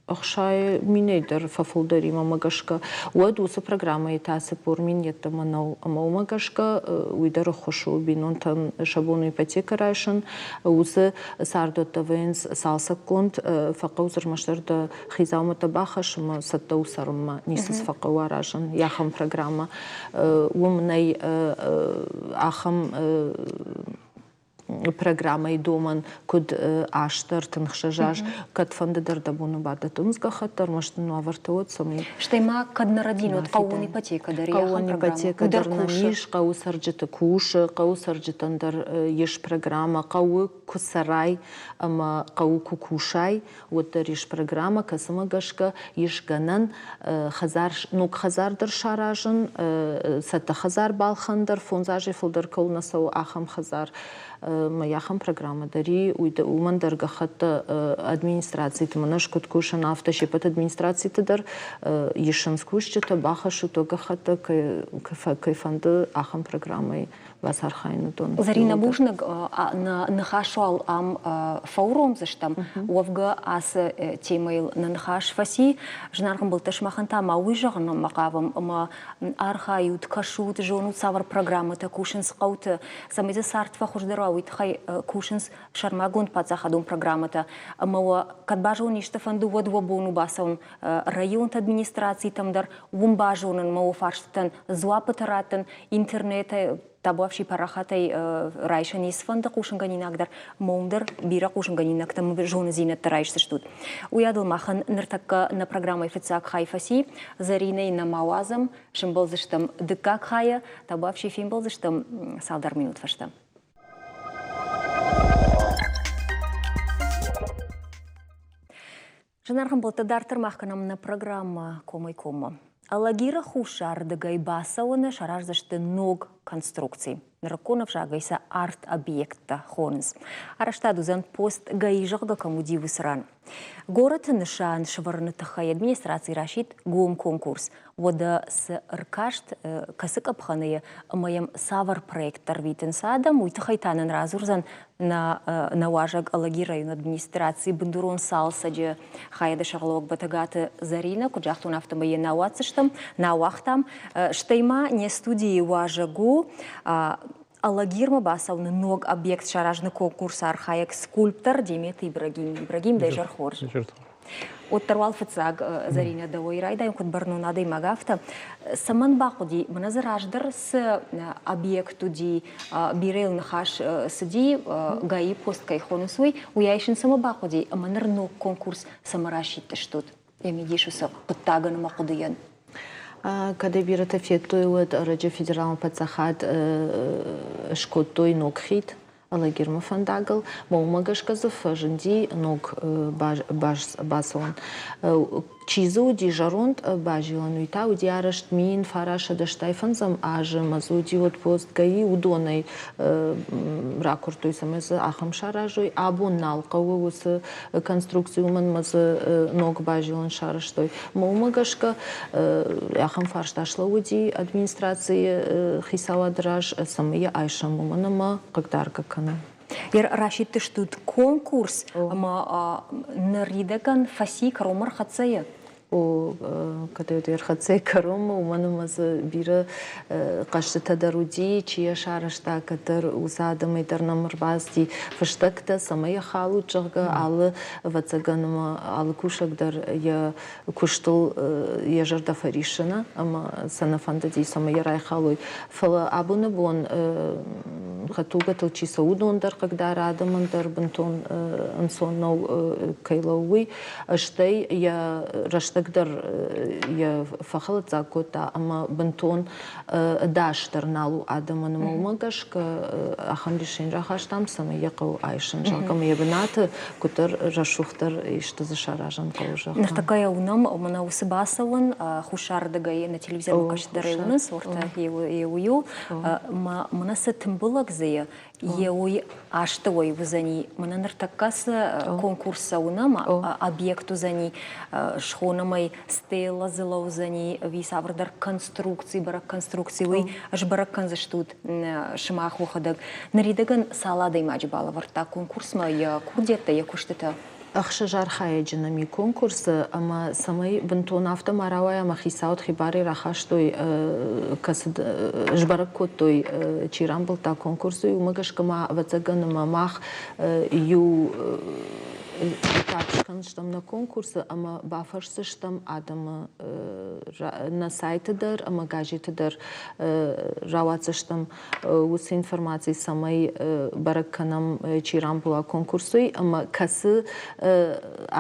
60 минӕй дӕр фӕфылдӕр и, мӕнмӕ гӕсгӕ, уӕд уыцы программӕйы та 40 000 йеддӕмӕ нӕу. Ӕмӕ уымӕ гӕсгӕ уый дӕр ӕххуыс у бинонтӕн сӕ бон ипотекӕ райсын. Уыцы цардуӕттӕ вӕййынц цалцӕггонд, фӕхъӕуы дзы ӕрмӕстдӕр дӕ хи дзаумӕттӕ бахӕссынмӕ, цӕттӕ у цӕрынмӕ, ницы дзы фӕхъӕуы аразын, ахӕм программӕ. Уым нӕй ахӕм программӕйы домӕн, куыд 36 аз, кӕдфӕнды дӕр дӕ бон у бадӕттон гӕххӕтт, ӕрмӕст ын уавӕртӕ уӕд, цӕмӕй Стӕй ма кӕд нӕ рӕдин уӕд хъӕууон ипотекӕ дӕр Хъӕууон ипотекӕ дӕр нӕм ис, хъӕуы цӕрджыты кусы, хъӕуы цӕрджытӕн дӕр ис программӕ, хъӕуы куы цӕрай ӕмӕ хъӕуы куы кусай, уӕддӕр ис программӕ, кӕцымӕ гӕсгӕ ис гӕнӕн хӕдзар, ног хӕдзар дӕр саразын, цӕттӕ хӕдзар балхӕн дӕр, фондз азӕй фылдӕр кӕуыл нӕ цӕуы, ахӕм хӕдзар. Мӕ ахӕм программӕ дӕр и, уымӕн дӕр гӕххӕттӕ администрациты мӕнӕ куыд кусын, афтӕ се ппӕт администрациты дӕр исынц кусджытӕ, бахӕссут гӕххӕттӕ, кӕй фӕнды, ахӕм программӕйы бацархайын уыдон. Зарина, бузныг, нӕ ныхас уал ам фӕуромдзыстӕм. Уӕвгӕ ацы темӕйыл нӕ ныхас фӕци. Зынаргъ ӕмбӕлттӕ, сымахӕн та ма уый зӕгъынмӕ хъавӕм, ӕмӕ архайут, кӕсут, зонут, цавӕр программӕтӕ кусынц хъӕуты, цӕмӕй дзы цард фӕхуыздӕр уа, уый тыххӕй кусынц сӕрмагонд паддзахадон программӕтӕ. Ӕмӕ уӕ кӕд базонын исты фӕнды, уӕд уӕ бон у бацӕуын районты администрацитӕм дӕр, уым базонын мӕ уӕ фарстытӕн дзуаппытӕ раттын, интернетӕй табуафси парахатӕй райсӕн ис фӕнды хъусынгӕнинаг дӕр, ӕмӕ уым дӕр бирӕ хъусынгӕнинӕгтӕ зондзинӕдтӕ райсдзыстут. Уыйадыл махӕн ныртӕккӕ нӕ программӕйы фыццаг хай фӕци. Зӕринӕйы нӕма уадзӕм, сӕмбӕлдзыстӕм дыккаг хайы, табуафси фембӕлдзыстӕм цалдӕр минут фӕстӕ. Зынаргъ ӕмбӕлттӕ, дарддӕр мах кӕнӕм нӕ программӕ Комӕй-коммӕ. Алагиры хуссарырдыгӕй бацӕуӕны сараздзысты ног конструкци. Нырыккон ӕвзагӕй сӕ арт-объекттӕ хонынц. Арӕзтад уыдзӕн пост ГАИ, зӕгъгӕ, кӕм уыди, уыцы ран. Горӕты нысан сӕвӕрыны тыххӕй администраци расидт гом конкурс. Уӕдӕ цы ӕркаст, кӕцы къӕпхӕны ӕмӕ йӕм цавӕр проекттӕ ӕрвитынц адӕм, уый тыххӕй та нын радзурдзӕн нӕ уазӕг Алагиры районы администрацийы бындурон цалцӕджы хайады сӕргълӕууӕг Бӕтӕгаты Зӕринӕ. Куыд загътон, афтӕмӕй йӕ нӕ ауадздзыстӕм, нӕ ауагътам. Стӕй ма не студийы уазӕг у Алагирмӕ бацӕуыны ног объект саразыны конкурсы архайӕг скульптор Деметы Ибрагим. Ибрагим, дӕ изӕр хорз. Уӕддӕр уал фыццаг Зӕринӕ дӕуӕй райдайын, куыд бӕрнон адӕймаг, афтӕ. Цӕмӕн бахъуыди, мӕнӕ дзы раздӕр цы объект уыди, бирӕ йыл ныхас цыди, ГАИ пост кӕй хонынц, уый, уый айсын цӕмӕ бахъуыди ӕмӕ ныр ног конкурс цӕмӕ расидтыстут? Йӕ мидис уыцы хъуыддагӕн ӕмӕ хъуыдыйӕн. Кӕд ӕй бирӕтӕ федтой, уӕд ӕрӕджы федералон паддзахад скодтой ног хид Алагирмӕ фӕндагыл, ма уымӕ гӕсгӕ дзы фӕзынди ног бацӕуӕн. Чи дзы уыди зӕронд базилӕн, уый та уыди арӕзт 1985 азы ӕмӕ дзы уыди уӕд пост ГАИ, уыдонӕй ракуырдтой, цӕмӕй дзы ахӕм саразой. Абон нал хъӕуы уыцы конструкци, уымӕн ӕмӕ дзы ног базилӕн сарӕзтой. Ӕмӕ уымӕ гӕсгӕ ахӕм фарста слӕууыди администрацийы хицауады раз, цӕмӕй йӕ айсӕм, уымӕн ӕмӕ хъыгдаргӕ кӕны. Расидтыстут конкурс ӕмӕ ныридӕгӕн фӕци кӕронмӕ ӕрхӕццӕ О, кӕд ӕрхӕццӕ кӕронмӕ, уымӕн ӕмӕ дзы бирӕ хъӕзтытӕ дӕр уыди, чи йӕ сарӕзта, кӕддӕр уыцы адӕмӕй дӕр нӕм ӕрбацыди фыстӕгтӕ, цӕмӕй йӕ халут, зӕгъгӕ, алы, ӕвӕццӕгӕн, ӕмӕ алы кусӕг дӕр йӕ куыстыл йӕ зӕрдӕ фӕриссыны ӕмӕ сӕ нӕ фӕндыди, цӕмӕй йӕ райхалой. Фӕлӕ абоны бон хӕдтулгӕтыл чи цӕуы, уыдон дӕр хъыгдары адӕмӕн дӕр бынтон ӕнцон нӕу кӕй лӕууы, уый. Стӕй йӕ рӕстӕг дӕр йӕ фӕхӕлӕццаг кодта ӕмӕ бынтон ӕдас дӕр нал у адӕмӕн. Ӕмӕ уымӕ гӕсгӕ ахӕм решение рахастам, цӕмӕй йӕ хъӕуы айсын, зӕгъгӕ, ӕмӕ йӕ бынаты куыддӕр рӕсугъддӕр исты дзы саразын хъӕуы, зӕгъгӕ. Ныртӕккӕ йӕ уынӕм, мӕнӕ уыцы бацӕуӕн хуссарырдыгӕй нӕ телевизормӕ кӕсдӕрӕй уынынц, уӕртӕ еу-иу. Мӕнӕ цы тымбылӕг дзы азы йе уый астӕуӕй уыдзӕни. Мӕнӕ ныртӕккӕ цы конкурс цӕуы нӕм, объект уыдзӕни, схонӕм ӕй стелла дзы лӕудзӕни, ӕви цавӕрдӕр конструкци, бӕрӕг конструкци, уый сбӕрӕг кӕндзыстут сымах уӕхӕдӕг. Ныридӕгӕн цал адӕймаджы балӕвӕрдта конкурсмӕ йӕ курдиӕттӕ, йӕ куыстытӕ? Ӕхсӕз архайӕджы нӕм и конкурсы, ӕмӕ цӕмӕй бынтон афтӕ ма рауайа, ӕмӕ хицауад хибарӕй рахастой, кӕцы сбӕрӕг кодтой, чи рамбылдта конкурсы, уымӕ гӕсгӕ ма, ӕвӕццӕгӕн, ӕмӕ мах иу этап скӕндзыстӕм нӕ конкурсы ӕмӕ бафӕрсдзыстӕм адӕмы нӕ сайты дӕр ӕмӕ газеты дӕр рауадздзыстӕм уыцы информаци, цӕмӕй бӕрӕг кӕнӕм, чи рамбула конкурсы ӕмӕ кӕцы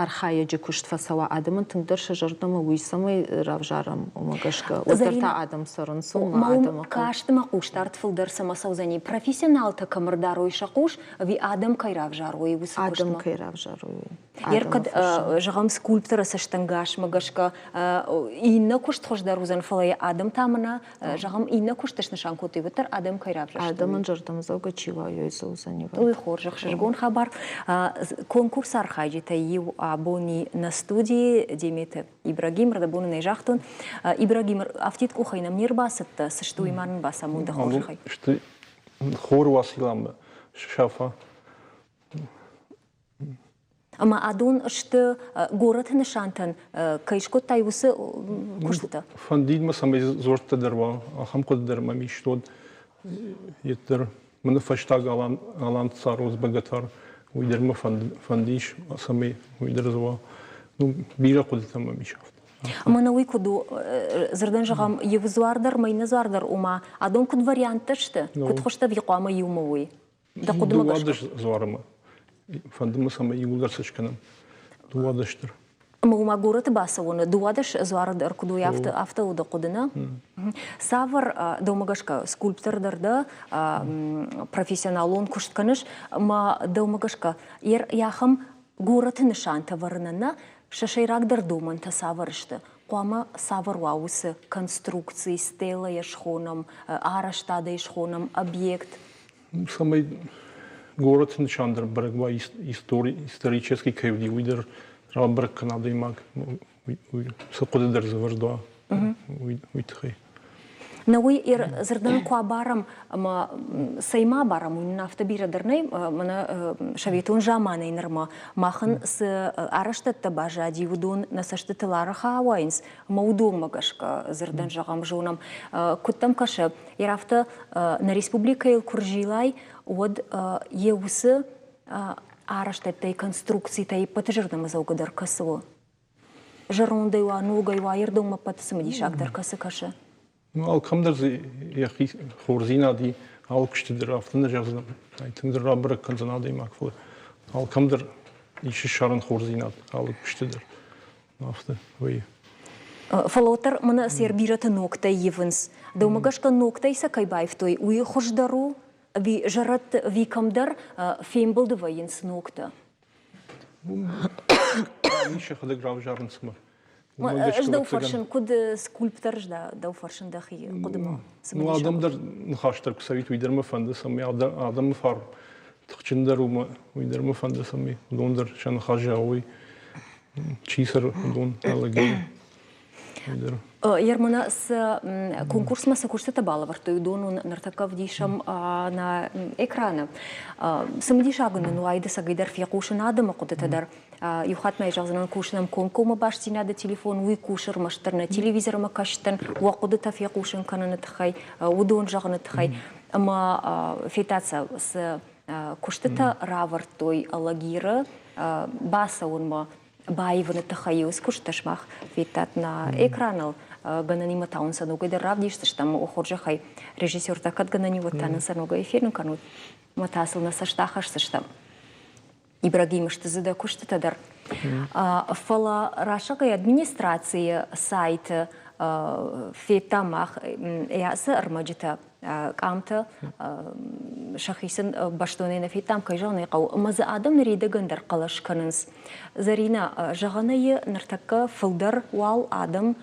архайӕджы куыст фӕцӕуа адӕмӕн тынгдӕр сӕ зӕрдӕмӕ, уый цӕмӕй равзарӕм, уымӕ гӕсгӕ. Уӕддӕр та адӕм цӕрынц, уымӕ адӕмы Кастмӕ хъусдард фылдӕр цӕмӕ цӕудзӕни? Профессионалтӕ кӕм ӕрдарой сӕ хъус, ӕви адӕм кӕй равзарой, уыцы куыстмӕ? Адӕм кӕй равзарой, уый. Кӕд, зӕгъӕм, скульпторы цӕстӕнгасмӕ гӕсгӕ иннӕ куыст хуыздӕр уыдзӕн, фӕлӕ йӕ адӕм та мӕнӕ, зӕгъӕм, иннӕ куысты снысан кодтой, уӕддӕр адӕм кӕй равзӕрстой. Адӕмӕн зӕрдӕмӕдзӕугӕ чи уа, уый цӕудзӕни. Уый хорз, ӕхсызгон хабар. Конкурсы архайджытӕй иу абони нӕ студийы Деметы Ибрагим, рдӕбон ын ӕй загътон. Ибрагим, афтид къухӕй нӕм не рбацыдтӕ, цы сты, уый ма нын бацамон дӕ хорзӕхӕй. Сты хор Уасиламмӕ сафа. Ӕмӕ адон сты горӕты нысантӕн кӕй скодтай, уыцы куыстытӕ? Фӕндид мӕ, цӕмӕй дзуӕрттӕ дӕр уа, ахӕм хъуыды дӕр мӕм ис, уӕд йеддӕр мӕ фӕстаг Алан, Алан Цароз Богатар, уый дӕр мӕ фӕндис, цӕмӕй уый дӕр дзы уа. Ну, бирӕ хъуыдытӕ мӕм ис афтӕ. Мӕнӕ уый куыд у, дзырдӕн зӕгъӕм, иу дзуар дӕр мӕ иннӕ дзуар дӕр, ома адон куыд варианттӕ сты, куыд хуызтӕ ӕви хъуамӕ иумӕ уой? Дӕ хъуыдымӕ гӕсгӕ? Дыууадӕс дзуармӕ. Фӕнды мӕ, цӕмӕй иууылдӕр цы скӕнӕм. Дыууадӕс дӕр. Ӕмӕ уымӕ горӕты бацӕуӕны дыууадӕс дзуары дӕр куыд уой, афтӕ, афтӕ у дӕ хъуыды, нӕ? Цавӕр, дӕумӕ гӕсгӕ, скульптор дӕр дӕ, профессионалон куыст кӕныс, ӕмӕ дӕумӕ гӕсгӕ, ахӕм горӕты нысантӕ вӕрынӕн нӕ, сӕ сӕйрагдӕр домӕнтӕ цавӕр сты? Хъуамӕ цавӕр уа уыцы конструкци, стелӕйӕ схонӕм, арӕзтадӕй схонӕм, объект? Цӕмӕй горӕты нысан дӕр бӕрӕг уа истори, исторический кӕй уыди, уый дӕр рабӕрӕг кӕна адӕймаг, цы хъуыды дӕр дзы вӕрд уа, уый тыххӕй. Нӕ уый дзырдӕн куы абарӕм ӕмӕ цӕй ма абарӕм, уый нын афтӕ бирӕ дӕр нӕй, мӕнӕ советон заманӕй нырмӕ махӕн цы арӕзтӕдтӕ баззади, уыдон нӕ цӕстытыл арӕх ауайынц, ӕмӕ уыдонмӕ гӕсгӕ дзырдӕн зӕгъӕм, зонӕм, куыд дӕм кӕсы, йе афтӕ нӕ республикӕйыл куы рзилай, уӕд йӕ уыцы арӕзтӕдтӕй, конструкцитӕй ӕппӕты зӕрдӕмӕдзӕугӕ дӕр кӕцы у? Зӕрондӕй уа, ногӕй уа, йе рдӕммӕ ӕппӕты цымыдисагдӕр кӕцы кӕсы? Ну, алкӕмдӕр дзы йӕхи хорздзинад и, алы куысты дӕр афтӕ нӕ зӕгъдзынӕн, тынгдӕр рабӕрӕг кӕндзӕн адӕймаг, фӕлӕ алкӕмдӕр ис ссарын хорздзинад алы куысты дӕр. Афтӕ вӕййы. Фӕлӕ уӕддӕр мӕнӕ сӕр бирӕты ногтӕй ивынц. Дӕумӕ гӕсгӕ ногтӕй сӕ кӕй баивтой, уый хуыздӕр у? Ӕви зӕрӕдты, ӕви кӕмдӕр фембылды вӕййынц ногтӕ? Ис сӕхӕдӕг равзарынц мӕ. Ӕз дӕу фӕрсын, куыд скульптор дӕу фӕрсын дӕхи хъуыдымӕ? Ну, адӕм дӕр ныхас дӕр куы цӕуит, уый дӕр мӕ фӕнды, цӕмӕй адӕмы фарн тыхджындӕр у, уый дӕр мӕ фӕнды, цӕмӕй уыдон дӕр сӕ ныхас зӕгъой, чи цӕры, уыдон ӕлӕгӕй. Ермана, цы конкурсмӕ цы куыстытӕ балӕвӕрдтой, уыдон уын ныртӕккӕ ӕвдисӕм нӕ экраны. Цымыдисаг нын уайд ӕцӕгӕйдӕр фехъусын адӕмы хъуыдытӕ дӕр. Иу хатт ма зӕгъдзынӕн, кусынӕм комкоммӕ бастдзинады телефон, уый кусы ӕрмӕстдӕр нӕ телевизормӕ кӕсдзӕн, уӕ хъуыдытӕ фехъусын кӕныны тыххӕй, уыдон зӕгъыны тыххӕй. Ӕмӕ федтат сӕ, цы куыстытӕ равӕрдтой Алагиры бацӕуынмӕ баивыны тыххӕй уыцы куыстытӕ сымах федтат нӕ экраныл. Гӕнӕнимӕ та уын сӕ ногӕй дӕр равдисдзыстӕм. Хорзӕхӕй, режиссертӕ кӕд гӕнӕн и, уӕд та нын сӕ ногӕй фенын кӕнут. Ӕмӕ та сыл нӕ цӕст ахӕсдзыстӕм. Ибрагимы сты дзы дӕ куыстытӕ дӕр. Фӕлӕ расыгъӕй администрацийы сайты федтам мах ацы ӕрмӕджытӕ, къамтӕ сӕхицӕн бӕстонӕй нӕ федтам, кӕй зӕгъын ӕй хъӕуы, ӕмӕ дзы адӕм ныридӕгӕн дӕр хъӕлӕс кӕнынц. Зӕринӕ, зӕгъӕн ӕй ныртӕккӕ фылдӕр уал адӕм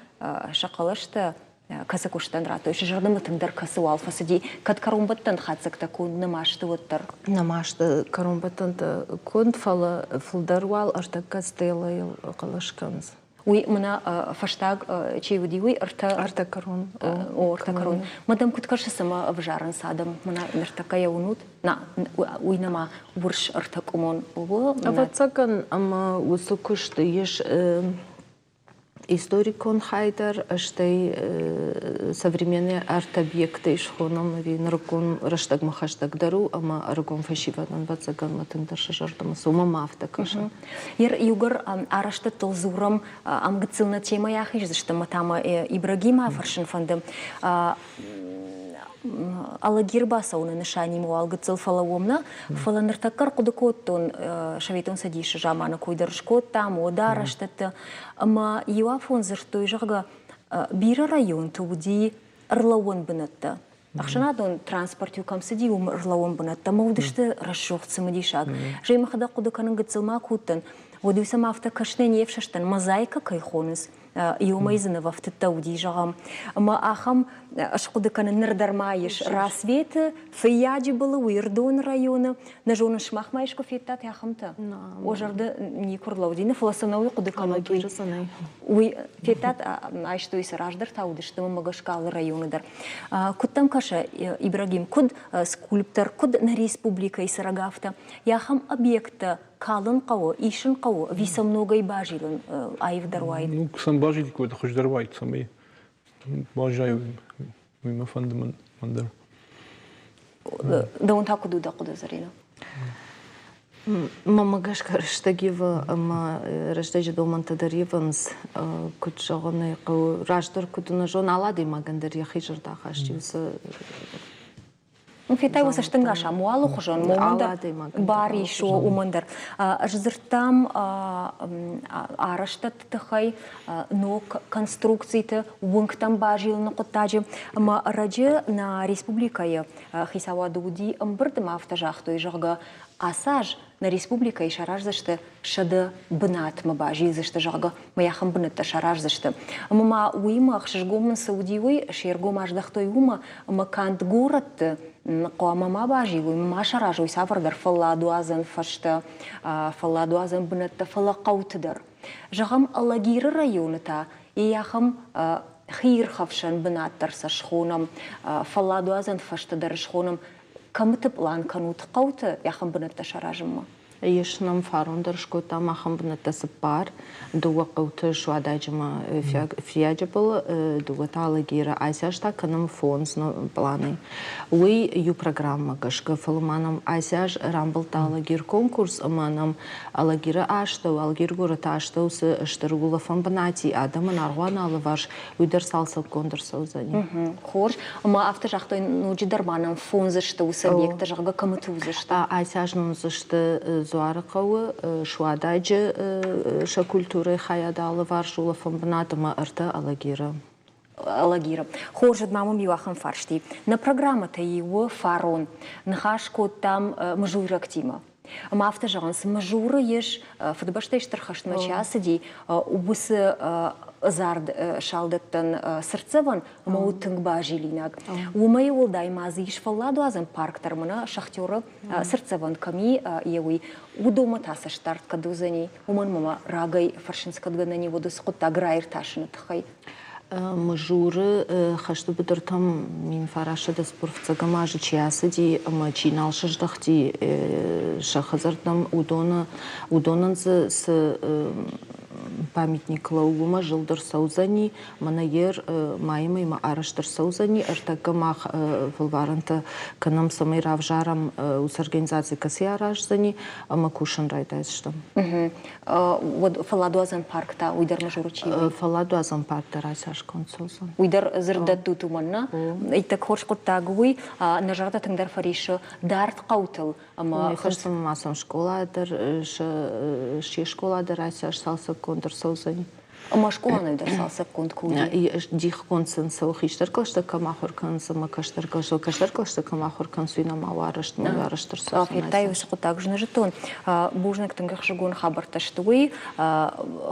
сӕ хъӕлӕстӕ Кӕцы куыстӕн радтой, сӕ зӕрдӕмӕ тынгдӕр кӕцы уал фӕцыди, кӕд кӕронбӕттӕн хатдзӕгтӕ конд нӕма сты, уӕддӕр? Нӕма сты кӕронбӕттӕнтӕ конд, фӕлӕ фылдӕр уал ӕртӕккӕ стелӕйыл хъӕлӕс кӕнынц. Уый мӕнӕ фӕстаг чи уыди, уый ӕртӕ ӕртӕ кӕрон. О, ӕртӕ кӕрон. Мадам, куыд кӕсы, цӕмӕ ӕвзарынц адӕм? Мӕнӕ ныртӕккӕ йӕ уынут? На, уый нӕма урс ӕртӕкъуымон у. Ӕвӕццӕгӕн, ӕмӕ уыцы куысты ис историкон хай дӕр, стӕй современный арт-объекттӕй схонӕм ӕви нырыккон рӕстӕгмӕ хӕстӕгдӕр у ӕмӕ ӕрыгон фӕсивӕдӕн ӕвӕццӕгӕн мӕ тынгдӕр сӕ зӕрдӕмӕ цӕуы, уымӕ ма афтӕ кӕсы. Ер иугӕр арӕзтӕдтыл дзурӕм, ам гыццыл нӕ темӕйӕ ахиздзыстӕм ӕмӕ та мӕ Ибрагимы афӕрсын фӕнды. Алагир бацӕуыны нысанимӕ уал гыццыл фӕлӕууӕм нӕ, фӕлӕ ныртӕккӕ ӕрхъуыды кодтон Советон Цӕдисы заманы кой дӕр скодтам, уӕдӕ арӕзтӕдты. Ӕмӕ иу афон дзырдтой, зӕгъгӕ, бирӕ районты уыди ӕрлӕууӕн бынӕттӕ. Ӕхсӕнадон транспорт-иу кӕм цыди, уым ӕрлӕууӕн бынӕттӕ ӕмӕ уыдысты рӕсугъд, цымыдисаг. Стӕй мӕхӕдӕг хъуыды кӕнын гыццыл ма куы уыдтӕн, уӕд-иу сӕм афтӕ кӕсынӕй не фсӕстӕн, мозаикӕ кӕй хонынц, иумӕ дзы нывӕфтыдтӕ уыди, зӕгъӕм. Ӕмӕ ахӕм схъуыды кӕнын ныр дӕр ма ис Рассветы, Фыййаджы былы, Уырдоны районы. Нӕ зонын, сымах ма искуы федтат ахӕмтӕ? О, зӕрдӕ никуы рлӕууыди, нӕ фӕлӕ сӕ нӕуый хъуыды кӕнут. Уый федтат, айстой сӕ раздӕр та уыдысты мӕ гӕсгӕ алы районы дӕр. Куыд дӕм кӕсы, Ибрагим, куыд скульптор, куыд нӕ республикӕйы цӕрӕг афтӕ, ахӕм объекттӕ калын хъӕуы, исын хъӕуы, ӕви сӕм ногӕй базилын аивдӕр уаид? Ну, сӕм базиликкой, хуыздӕр уаид, цӕмӕй баззайой, уый мӕ фӕнды мӕн дӕр. Дӕуӕн та куыд у дӕ хъуыды, Зарина? Мӕнмӕ гӕсгӕ рӕстӕг ивы ӕмӕ рӕстӕджы домӕнтӕ дӕр ивынц. Куыд зӕгъын ӕй хъӕуы, раздӕр куыд нӕ зон, алы адӕймагӕн дӕр йӕхи зӕрдахаст у цы Федтай уӕ цӕстӕнгас ам алыхуызон, уымӕн дӕр бар ис, уымӕн дӕр. Ӕз дзырдтам арӕзтӕдты тыххӕй, ног конструкциты, уынгтӕм базилыны хъуыддаджы. Ӕмӕ ӕрӕджы нӕ республикӕйы хицауады уыди ӕмбырд ӕмӕ афтӕ загътой, зӕгъгӕ, ацы аз нӕ республикӕйы сараздзысты сӕдӕ бынатмӕ базилдзысты, зӕгъгӕ, мӕ ахӕм бынӕттӕ сараздзысты. Ӕмӕ ма уыимӕ ӕхсызгон мын цы уыди, уый се ргом аздӕхтой уымӕ, ӕмӕ канд горӕтты хъуамӕ ма базилой, ма саразой цавӕрдӕр фӕлладуадзӕн фӕзтӕ, фӕлладуадзӕн бынӕттӕ, фӕлӕ хъӕуты дӕр. Зӕгъӕм, Алагиры районы та йӕ ахӕм хиирхӕфсӕн бынат дӕр сӕ схонӕм, фӕлладуадзӕн фӕзтӕ дӕр схонӕм, кӕмыты пълан кӕнут хъӕуты ахӕм бынӕттӕ саразынмӕ? Ис нӕм фарон дӕр скодтам ахӕм бынӕттӕ цыппар, дыууӕ хъӕуты Суададжы ӕмӕ Фыййаджы был, дыууӕ та Алагиры. Ацы та кӕнӕм фондз планӕй. Уый иу программӕ гӕсгӕ, фӕлӕ ма нӕм ацы аз рамбылдта Алагир конкурс ӕмӕ нӕм Алагиры астӕу, Алгир горӕты астӕу цы стыр улӕфӕн бынат и адӕмӕн аргъуаны алыварс, уый дӕр цалцӕггонд ӕрцӕудзӕни. Хорз. Ӕмӕ афтӕ загътой, ноджыдӕр ма нӕм фондз сты уыцы объекттӕ, зӕгъгӕ, кӕмыты уыдзысты? Ацы аз нын уыдзысты Дзуарыхъӕуы, Суададжы сӕ культурӕйы хайады алыварс улӕфӕн бынат ӕмӕ ӕртӕ Алагиры. Алагиры. Хорз, ма мӕм иу ахӕм фарст и. Нӕ программӕтӕй иуы фарон ныхас кодтам мызуйрӕгтимӕ. Ӕмӕ афтӕ зӕгъынц, Мызуры ис, Фыдыбӕстӕйы Стыр хӕстмӕ чи ацыди, уыцы ӕдзард салдӕттӕн цыртдзӕвӕн ӕмӕ у тынг базилинаг. Уымӕй уӕлдай ма дзы ис фӕлладуадзӕн парк дӕр, мӕнӕ шахтеры цыртдзӕвӕн кӕм и, йе уый. Уыдонмӕ та цӕстдард кӕд уыдзӕни, уымӕн ӕмӕ рагӕй фӕрсынц, кӕд гӕнӕн и, уӕд уыцы хъуыддаг раиртасыны тыххӕй. Мызуры хӕсты быдыртӕм 1940 фыццӕгӕм азы чи ацыди ӕмӕ чи нал сыздӕхти сӕ хӕдзӕрттӕм, уыдоны, уыдонӕн дзы цы памятник лӕууы, уымӕ зылд ӕрцӕудзӕни, мӕнӕ йе майы мӕймӕ арӕзт ӕрцӕудзӕни. Ӕртӕккӕ мах фӕлварӕнтӕ кӕнӕм, цӕмӕй равзарӕм уыцы организаци, кӕцы араздзӕни, ӕмӕ кусын райдайдзыстӕм. Уӕд фӕлладуадзӕн парк та уый дӕр Мызуры чи у? Фӕлладуадзӕн парк дӕр ацӕсгонд цӕудзӕн. Уый дӕр дзырд дӕттут уымӕн, нӕ? Иттӕг хорз хъуыддаг уый. Нӕ зӕрдӕ тынгдӕр фӕриссы дард хъӕутыл ӕмӕ Фӕстӕмӕ ма сӕм скъола дӕр, се скъола дӕр ацӕс цалцӕггонд ӕрцӕудзӕни. Ӕмӕ скъола дӕр цалцӕггонд куы уыди? Дихгонд сын цӕуы хистӕр кълӕстӕ кӕм ахуыр кӕнынц ӕмӕ кӕстӕр кълӕстӕ. Кӕстӕр кълӕстӕ кӕм ахуыр кӕнынц, уый нӕма у арӕзт, ног арӕзт ӕрцӕудзӕн. Федтай уыцы хъуыддаг ӕз нӕ зыдтон. Бузныг, тынг ӕхсызгон хабӕрттӕ сты уый.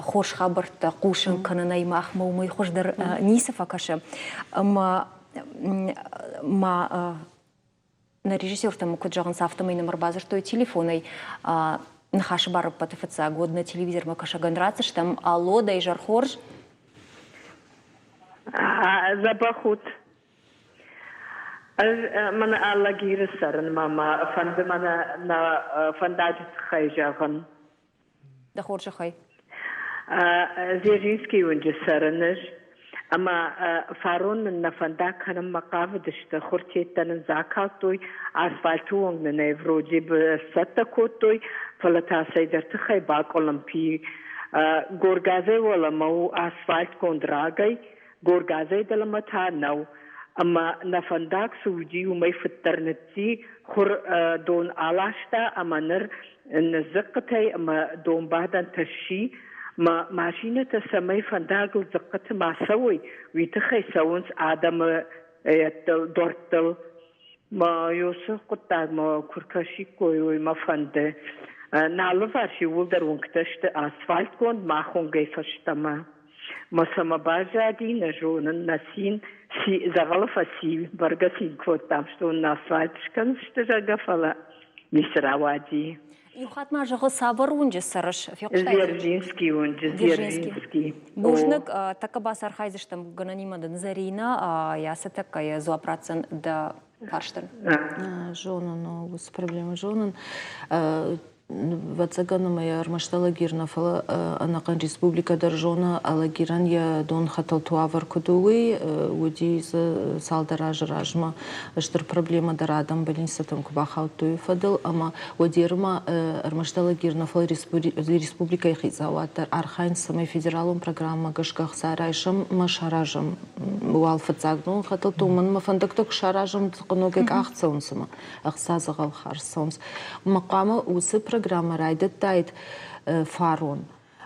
Хорз хабӕрттӕ хъусын кӕнынӕй махмӕ уымӕй хуыздӕр ницы фӕкӕсы. Ӕмӕ ма нӕ режиссертӕ мын куыд зӕгъынц, афтӕмӕй нӕм ӕрбадзырдтой телефонӕй ныхасы бар ӕппӕты фыццаг, уӕд нӕ телевизормӕ кӕсӕгӕн ратдзыстӕм. Алло, дӕ изӕр хорз! Дзӕбӕх ут! Ӕз мӕнӕ Алагиры цӕрын мӕ фӕнды мӕнӕ нӕ фӕндаджы тыххӕй зӕгъын. Дӕ хорзӕхӕй. Дзержинскийы уынджы цӕрын ӕз. Ӕмӕ фарон нын нӕ фӕндаг кӕнынмӕ хъавыдысты, хуыртеттӕ нын дзы акалдтой, асфальты онг нын ӕй вроде бы сцӕттӕ кодтой, фӕлӕ та цӕйдӕр тыххӕй бакъуылымпи. Горгазӕй уӕлӕмӕ у асфальтгонд рагӕй, Горгазӕй дӕлӕмӕ та нӕу. Ӕмӕ нӕ фӕндаг цы уыди, уымӕй фыддӕр ныцци, хур дон аласта ӕмӕ ныр ныдздзыхъхъытӕй ӕмӕ донбадӕнтӕ сси. Мӕ машинӕтӕ цӕмӕй фӕндагыл дзыхъхъыты ма цӕуой, уый тыххӕй цӕуынц адӕмы дуӕрттыл. Мӕ уыцы хъуыддагмӕ куы ркӕсиккой, уый мӕ фӕнды. Нӕ алыварс иууылдӕр уынгтӕ сты асфальтгонд, мах уынгӕй фӕстӕмӕ. Мӕ цӕмӕ баззади, нӕ зонын, нӕ цин, дзӕгъӕлы фӕци, бӕргӕ цин кодтам, стон нӕ асфальт скӕндзысты, зӕгъгӕ, фӕлӕ ницы рауади. Иу хатт ма зӕгъы, цавӕр уынджы цӕрыс? Фехъуыстай? Дзержинский уынджы, Дзержинский. Бузныг, тӕккӕ бацархайдзыстӕм гӕнӕнимӕ дын Зӕринӕ, йӕ ацы тӕккӕ йӕ дзуапп ратдзӕн дӕ фарстӕн. Зонын, уыцы проблемӕ зонын. Ӕвӕццӕгӕн ӕмӕ йӕ ӕрмӕст Алагир нӕ, фӕлӕ ӕнӕхъӕн республикӕ дӕр зоны, Алагирӕн йӕ донхӕтӕлты уавӕр куыд у, уый. Уыди дзы цалдӕр азы размӕ стыр проблемӕ дӕр адӕм больницӕтӕм куы бахаудтой, уый фӕдыл. Ӕмӕ уӕддӕр ма ӕрмӕст Алагир нӕ, фӕлӕ республикӕйы хицауад дӕр архайынц, цӕмӕй федералон программӕ гӕсгӕ ӕхца райсӕм ӕмӕ саразӕм уал фыццаг донхӕтӕлтӕ, уымӕн ӕмӕ фӕндӕгтӕ куы саразӕм, ногӕй къахт цӕуынц ӕмӕ ӕхца дзӕгъӕл хардз цӕуынц. Ӕмӕ хъуамӕ уыцы программӕ райдыдтаид фарон.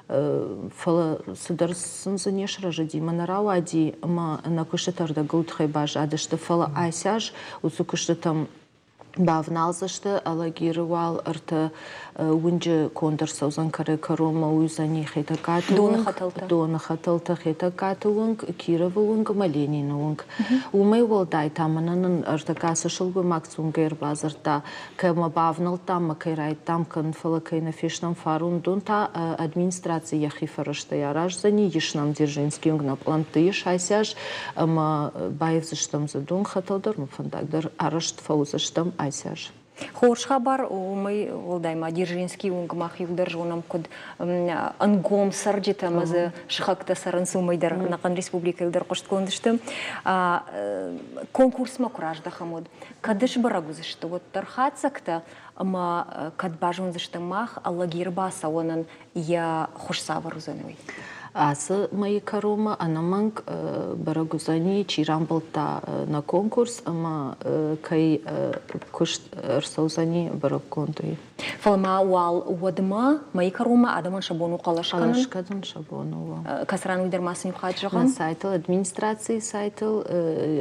Фӕлӕ цыдӕр сын дзы не сразыди, мӕ нӕ рауади ӕмӕ нӕ куыстытӕ ӕрдӕгыл тыххӕй баззадысты. Фӕлӕ ацы аз уыцы куыстытӕм бавналдзысты Алагиры уал ӕртӕ уынджы конд ӕрцӕудзӕн кӕрӕй-кӕронмӕ уыдзӕни Хетӕгкаты уынг, Доны хӕтӕлтӕ Хетӕгкаты уынг, Кировы уынг ӕмӕ Ленины уынг. Уымӕй уӕлдай та мӕнӕ нын ӕртӕккӕ цы сылгоймаг цунгӕй ӕрбадзырдта, кӕмӕ бавнӕлдтам ӕмӕ кӕй райдтам кӕнын, фӕлӕ кӕй нӕ фестӕм фарон, уыдон та администраци йӕхи фӕрӕзтӕй араздзӕни, ис нӕм Дзержинский уынг нӕ пълӕнтты ис ацы аз, ӕмӕ баивдзыстӕм дзы дон хӕтӕл дӕр, фӕндаг дӕр арӕзт фӕуыдзыстӕм ацы аз. Хорз хабар, уымӕй уӕлдай ма Дзержинский уынг мах иуылдӕр зонӕм, куыд ӕнгом цӕрджытӕ ӕмӕ дзы сыхӕгтӕ цӕрынц, уымӕй дӕр ӕнӕхъӕн республикӕйыл дӕр хъуыстгонд сты. Конкурсмӕ куы раздӕхӕм, уӕд кӕд сбӕрӕг уыдзысты, уӕддӕр хатдзӕгтӕ ӕмӕ кӕд базондзыстӕм мах Алагиры бацӕуӕнӕн йӕ хуыз цавӕр уыдзӕн, уый? Ацы мӕйы кӕронмӕ ӕнӕмӕнг бӕрӕг уыдзӕни, чи рамбылдта нӕ конкурс ӕмӕ кӕй куыст ӕрцӕудзӕни бӕрӕггонд, уый. Фӕлӕ ма уал уӕдмӕ мӕйы кӕронмӕ адӕмӕн сӕ бон у хъӕлӕс кӕнын. Хъӕлӕс кӕнын сӕ бон у. Кӕцы ран уый дӕр ма сын иу хатт зӕгъӕм? Нӕ сайтыл, администрацийы сайтыл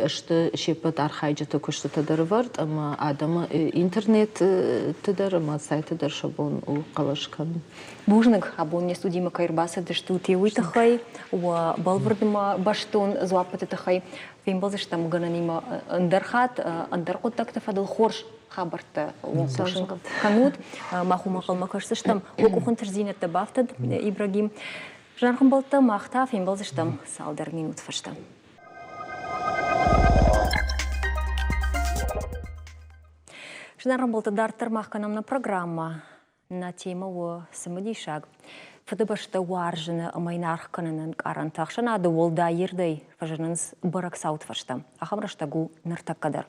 сты се ппӕт архайджыты куыстытӕ дӕр ӕвӕрд ӕмӕ адӕмы интернеты дӕр ӕмӕ сайты дӕр сӕ бон у хъӕлӕс кӕнын. Бузныг, абон не студимӕ кӕй ӕрбацыдыстут, уый тыххӕй, уӕ бӕлвырдмӕ бӕстон дзуаппыты тыххӕй. Фембӕлдзыстӕм гӕнӕнимӕ ӕндӕр хатт, ӕндӕр хъуыддӕгты фӕдыл хорз хабӕрттӕ хъусын кӕнут. Мах уымӕ ӕнхъӕлмӕ кӕсдзыстӕм. Уӕ къухы ӕнтыстдзинӕдтӕ бафтӕд, Ибрагим. Зынаргъ ӕмбӕлттӕ, мах та фембӕлдзыстӕм цалдӕр минут фӕстӕ. Зынаргъ ӕмбӕлттӕ, дарддӕр мах кӕнӕм нӕ программӕ. Нӕ темӕ у цымыдисаг. Фыдыбӕстӕ уарзыны ӕмӕ йын аргъ кӕныны ӕнкъарӕнтӕ ӕхсӕнады уӕлдай ирдӕй фӕзынынц бӕрӕг цауты фӕстӕ. Ахӕм рӕстӕг у ныртӕккӕ дӕр.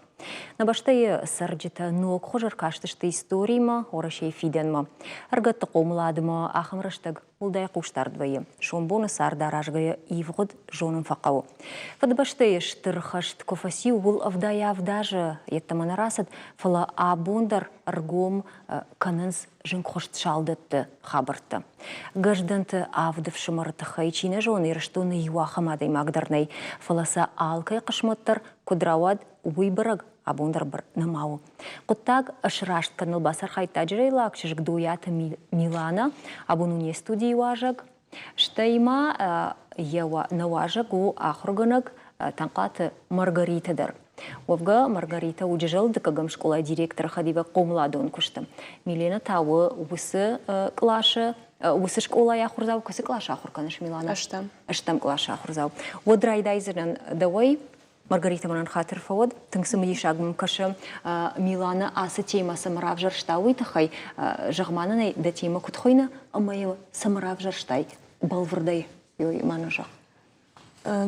Нӕ бӕстӕйы цӕрджытӕ ног хуыз ӕркастысты историмӕ, Уӕрӕсейы фидӕнмӕ. Ӕргӕтты хъомыладмӕ ахӕм рӕстӕг. Уӕлдай хъусдард вӕййы, сомбоны цард аразгӕйӕ ивгъуыд зонын фӕхъӕуы. Фыдыбӕстӕйы стыр хӕст куы фӕци, ууыл 77 азы йеддӕмӕ нӕ рацыд, фӕлӕ абон дӕр ӕргом кӕнынц зынгхуыст салдӕтты хабӕрттӕ. Гӕздӕнты авд ӕфсымӕры тыххӕй чи нӕ зоны, Ирыстоны иу ахӕм адӕймаг дӕр нӕй, фӕлӕ сӕ алкӕй хъысмӕт дӕр куыд рауад, уый бӕрӕг абон дӕр нӕма у. Хъуыддаг сраст кӕныныл бацархайдта джерелаг чызг Дойаты Милана, абон у не студийы уазӕг. Стӕй ма йӕ нӕ уазӕг у ахуыргӕнӕг Танхъаты Маргарита дӕр. Уӕвгӕ, Маргарита у Джызӕлдыккӕгӕм скъолайы директоры хӕдивӕг хъомыладон куысты. Милена та у уыцы къласы, уыцы скъолайы ахуырдзау. Кӕцы къласы ахуыр кӕныс, Милана? Ӕстӕм. Ӕстӕм къласы ахуырдзау. Уӕд райдайдзынӕн дӕуӕй. Маргарита мӕнӕн хатыр фӕуӕд, тынг цымыдисаг мӕм кӕсы Милана ацы темӕ цӕмӕ равзӕрста, уый тыххӕй. Зӕгъ-ма нын ӕй, дӕ темӕ куыд хуыйны ӕмӕ йӕ цӕмӕ равзӕрстай бӕлвырдӕй, ма нын зӕгъ.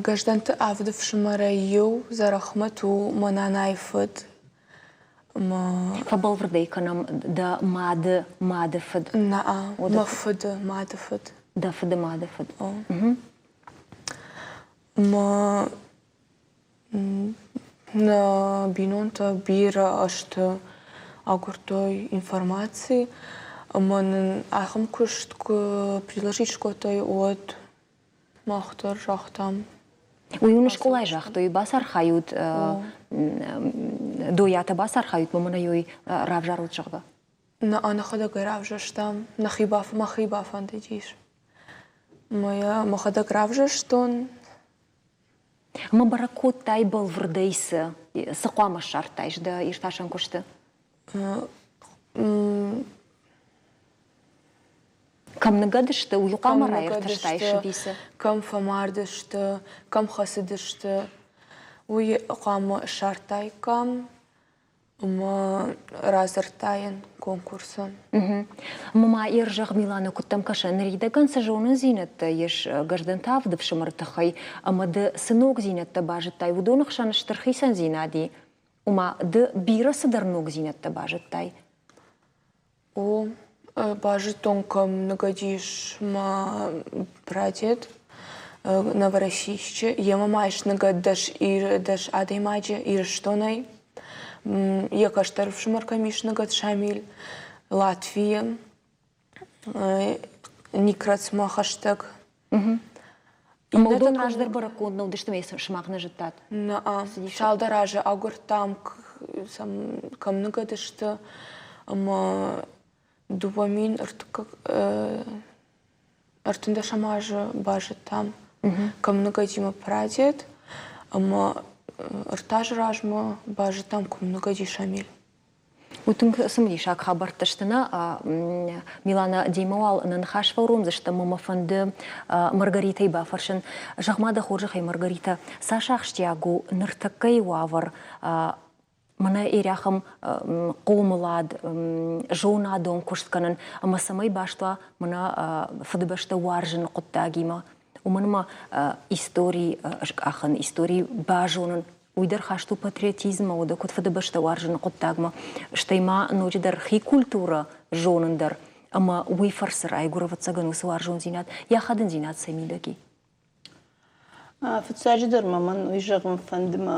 Гӕздӕнты авд ӕфсымӕрӕй иу Дзӕрӕхмӕт у мӕ нанайы фыд. Фӕбӕлвырдӕй кӕнӕм дӕ мады мады фыд. Нӕ, мӕ фыды мады фыд. Дӕ фыды мады фыд. Мӕ нӕ бинонтӕ бирӕ ӕзты агуырдтой информаци ӕмӕ нын ахӕм куыст куы предложить скодтой, уӕд мах дӕр загътам. Уый уын скъолайы загътой, бацархайут, дойатӕ бацархайут, мӕнӕ ёй равзарут, зӕгъгӕ. Нӕ нӕхӕдӕг ӕй равзӕрстам, нӕхи мӕхи бафӕндыдис. Мӕ йӕ мӕхӕдӕг равзӕрстон. Ӕмӕ бӕрӕг кодтай бӕлвырдӕй цы? Цы хъуамӕ ссардтаис дӕ иртасӕн куысты? Кӕм ныгӕд сты, уый хъуамӕ раиртӕстаис ӕви цы? Кӕм фӕмард сты, кӕм хӕцыдысты, уый хъуамӕ ссардтаиккам. Ӕмӕ радзырдта йын конкурсы. Ӕмӕ ма Ерзӕгъ Милана куыдтӕм кӕсы, ныридӕгӕн цы зонындзинӕдтӕ ис Гӕздӕнты авд ӕфсымӕры тыххӕй ӕмӕ ды цы ногдзинӕдтӕ базыдтай, уыдоны хсӕн стыр хицӕндзинад и? Ома ды бирӕ цыдӕр ногдзинӕдтӕ базыдтай? О, базыдтон, кӕм ныгӕдис мӕ прадед Новороссийсчы. Йемӕ ма ис ныгӕд дӕс адӕймаджы Ирыстонӕй. Йӕ кӕстӕр ӕфсымӕр кӕм ис ныгӕд Шамиль, Латвийы, Никрацмӕ хӕстӕг. Ӕмӕ уыдон раздӕр бӕрӕггонд нӕ уыдысты, ӕмӕ сымах нӕ зыдтат? Нӕ, цалдӕр азы агуырдтам, кӕм ныгӕд сты, ӕмӕ 2013 азы базыдтам, кӕм ныгӕди мӕ прадед, ӕмӕ ӕртӕ азы размӕ базыдтам, кӕм ныгӕди Шамиль. Уый тынг цымыдисаг хабӕрттӕ сты, нӕ? Милана, демӕ уал нӕ ныхас фӕуромдзыстӕм ӕмӕ мӕ фӕнды Маргаритӕйы бафӕрсын. Зӕгъ-ма дӕ хорзӕхӕй, Маргарита, цас ахсджиаг у ныртӕккӕйы уавӕр мӕнӕ ирӕхӕм хъомылад, зонадон куыст кӕнын ӕмӕ цӕмӕй баст уа мӕнӕ Фыдыбӕстӕ уарзыны хъуыддагимӕ? Уымӕн ӕмӕ истори скъахын, истори базонын уый дӕр хаст у патриотизммӕ, уӕдӕ куыд Фыдыбӕстӕ уарзыны хъуыддагмӕ, стӕй ма ноджыдӕр хи культурӕ зонын дӕр, ӕмӕ уый фӕрцы райгуыры, ӕвӕццӕгӕн, уыцы уарзондзинад, йӕ ахадындзинад сӕ мидӕг и. Фыццаджыдӕр ма мӕн уый зӕгъын фӕнды мӕ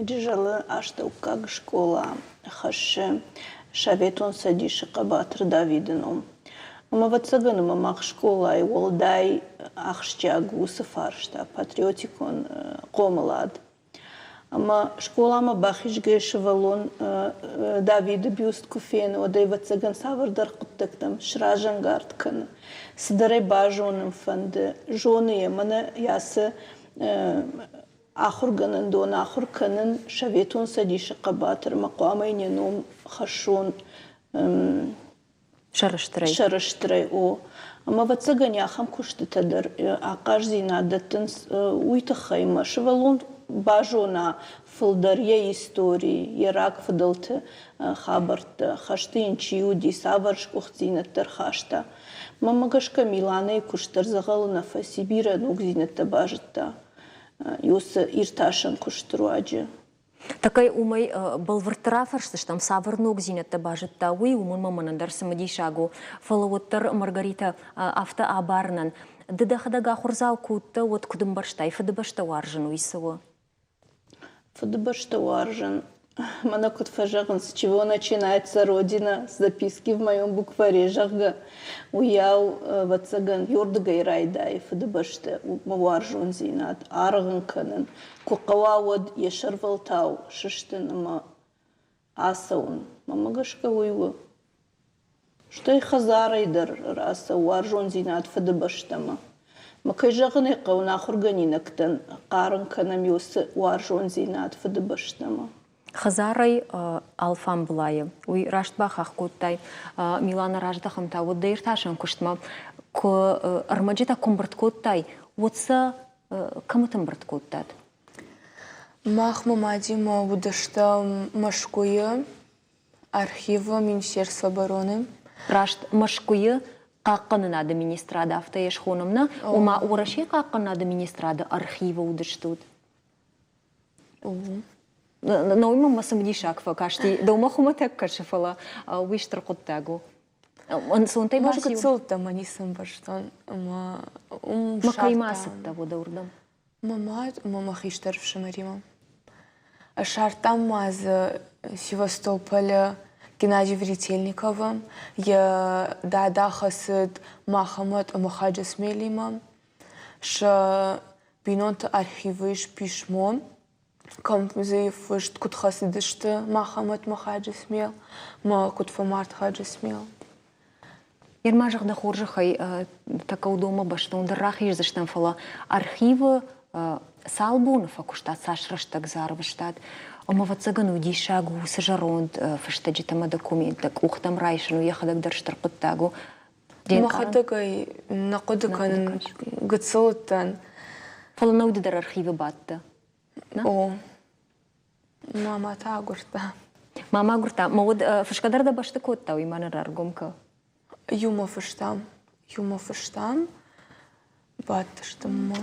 Джызӕлы астӕуккаг скъола хӕссы Советон Цӕдисы хъӕбатыр Давиды ном. Ӕмӕ, ӕвӕццӕгӕн, ӕмӕ мах скъолайы уӕлдай ахсджиаг у уыцы фарста, патриотикон хъомылад. Ӕмӕ скъоламӕ бахизгӕйӕ сывӕллон Давиды бюст куы фены, уӕд ӕй, ӕвӕццӕгӕн, цавӕрдӕр хъуыддӕгтӕм сразӕнгард кӕны. Цыдӕр ӕй базонын фӕнды, зоны йӕ, мӕнӕ йӕ ацы ахуыргӕнӕндон ахуыр кӕнын Советон Цӕдисы хъӕбатыр ӕмӕ хъуамӕ йын йӕ ном хӕссон Сӕрыстырӕй. Сӕрыстырӕй, о. Ӕмӕ, ӕвӕццӕгӕн, ахӕм куыстытӕ дӕр ахъаздзинад дӕттынц уый тыххӕй, ӕмӕ сывӕллон базона фылдӕр йӕ истори, йӕ рагфыдӕлты хабӕрттӕ, хӕсты йын чи уыди, цавӕр сгуыхтдзинӕдтӕ ӕрхаста. Мӕнмӕ гӕсгӕ, Миланӕйы куыст дӕр дзӕгъӕлы нӕ фӕци, бирӕ ногдзинӕдтӕ базыдта уыцы иртасӕн куысты руаджы. Такай уымӕй бӕлвырддӕр афӕрсдзыстӕм, цавӕр ногдзинӕдтӕ базыдта, уый, уымӕн ма мӕнӕн дӕр цымыдисаг у. Фӕлӕ уӕддӕр, Маргарита, афтӕ абарынӕн, ды дӕхӕдӕг ахуырдзау куы уыдтӕ, уӕд куыд ӕмбӕрстай, Фыдыбӕстӕ уарзын уый цы у? Фыдыбӕстӕ уарзын, мӕнӕ куыд фӕзӕгъынц, чего начинается Родина, записки в моем букваре, зӕгъгӕ, уыйау, ӕвӕццӕгӕн, ёрдыгӕй райдайы Фыдыбӕстӕ уарзондзинад, аргъ ын кӕнын, куы хъӕуа, уӕд йӕ сӕрвӕлтау сыстын ӕмӕ ацӕуын. Мӕнмӕ гӕсгӕ уый у. Стӕй хӕдзарӕй дӕр рацӕуы уарзондзинад Фыдыбӕстӕмӕ. Мӕ кӕй зӕгъын ӕй хъӕуы, нӕ ахуыргӕнинӕгтӕн хъарын кӕнӕм уыцы уарзондзинад Фыдыбӕстӕмӕ. Хӕдзарӕй алфамбылайы уый раст бахахх кодтай. Милана, раздӕхӕм та уӕд дӕ иртасӕн куыстмӕ. Куы ӕрмӕджытӕ куы ӕмбырд кодтай, уӕд сӕ кӕмыты ӕмбырд кодтат? Мах мӕ мадимӕ уыдыстӕм Мӕскуыйы архивы Министерство обороны. Раст Мӕскуыйы хъахъхъӕнынады министрады афтӕ йӕ схонӕм, нӕ? Ома Уӕрӕсейы хъахъхъӕнынады министрады архивы уыдыстут? Науимӕ мӕ цымыдисаг фӕкасти. Дӕумӕ хуымӕтӕг кӕсы, фӕлӕ уый стыр хъуыддаг у. Ӕнцонтӕй баци. Гыццыл мӕ ницы ӕмбӕрстон ӕмӕ уым Мӕ кӕимӕ ацыдтӕ уӕдӕ уырдӕм? Мӕ мад ӕмӕ мӕ хистӕр ӕфсымӕримӕ. Ссардтам ма дзы Севастополы Геннадий Веретельниковы, йӕ дада хӕцыд Мӕхӕмӕт ӕмӕ Хаджысмелимӕ. Сӕ бинонты архивы ис писмо, кӕм дзы фыст куыд хӕцыдысты Мӕхӕмӕтмӕ Хаджысмел мӕ куыд фӕмард Хаджысмел. Ерма зӕгъ дӕ хорзӕхӕй, тӕккӕ уыдонмӕ бӕстондӕр рахиздзыстӕм, фӕлӕ архивы цал боны фӕкуыстат, цас рӕстӕг дзы арвыстат? Ӕмӕ, ӕвӕццӕгӕн, уый диссаг у, уыцы зӕронд фыстӕджытӕ ӕмӕ документтӕ къухтӕм райсын, уый йӕхӕдӕг дӕр стыр хъуыддаг у. Мӕхӕдӕг ӕй нӕ хъуыды кӕнын, гыццыл уыдтӕн. Фӕлӕ нӕ уды дӕр архивы бадтӕ. О, мамӕ та агуырдта. Мамӕ агуырдта. Мӕ уӕд фысгӕ дӕр дӕ бӕсты кодта, уый ма нын раргом кӕ. Иумӕ фыстам. Иумӕ фыстам. Бадтыстӕм ма.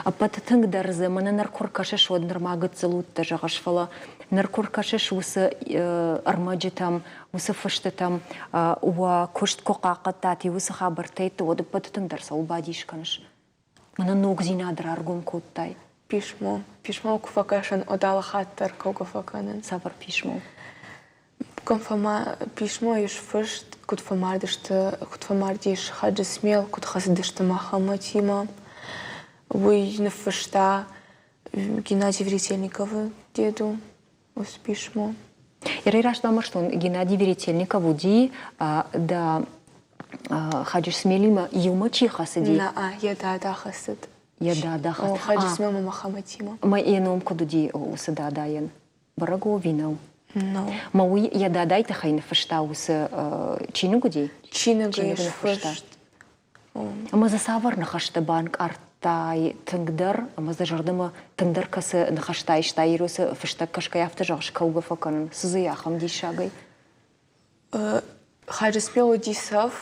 Ӕппӕты тынгдӕр дзы мӕнӕ ныр куы ркӕсыс, уӕд нырма гыццыл удтӕ зӕгъыс, фӕлӕ ныр куы ркӕсыс уыцы ӕрмӕджытӕм, уыцы фыстытӕм, уӕ куыст куы хъахъхъӕдтат, уыцы хабӕрттӕй, уӕд ӕппӕты тынгдӕр цӕуыл бадис кӕныс? Мӕнӕ ногдзинад раргом кодтай. Писмо. Писмо куы фӕкӕсын, уӕд алы хатт дӕр кӕугӕ фӕкӕнын. Цавӕр писмо? Писмо ис фыст, куыд фӕмардысты, куыд фӕмардис Хаджысмел, куыд хӕцыдысты Мӕхӕмӕтимӕ. Уый ныффыста Геннадий Веретельниковы деду уыцы писмо. Ирӕй раст бамбӕрстон, Геннадий Веретельников уыди дӕ Хаджысмелимӕ иумӕ чи хӕцыди? Нӕ, йӕ дада хӕцыд. Йӕ дада хӕцыд. Хаджысмел ӕмӕ Мӕхӕмӕтимӕ. Мӕ йӕ ном куыд уыди уыцы дадайӕн? Бӕрӕг у ӕви нӕу? Нӕу. Мӕ уый йӕ дадайы тыххӕй ныффыста уыцы чиныг уыди? Чиныгӕй ныффыст. Ӕмӕ дзы цавӕр ныхӕстӕ банкъардтай тынгдӕр ӕмӕ дзы зӕрдӕмӕ тынгдӕр кӕцы ныхӕстӕ айстай Иросы фыстӕг кӕсгӕйӕ афтӕ зӕгъыс кӕугӕ фӕкӕнын? Цы дзы и ахӕм диссагӕй? Хаджысмел уыди цӕф,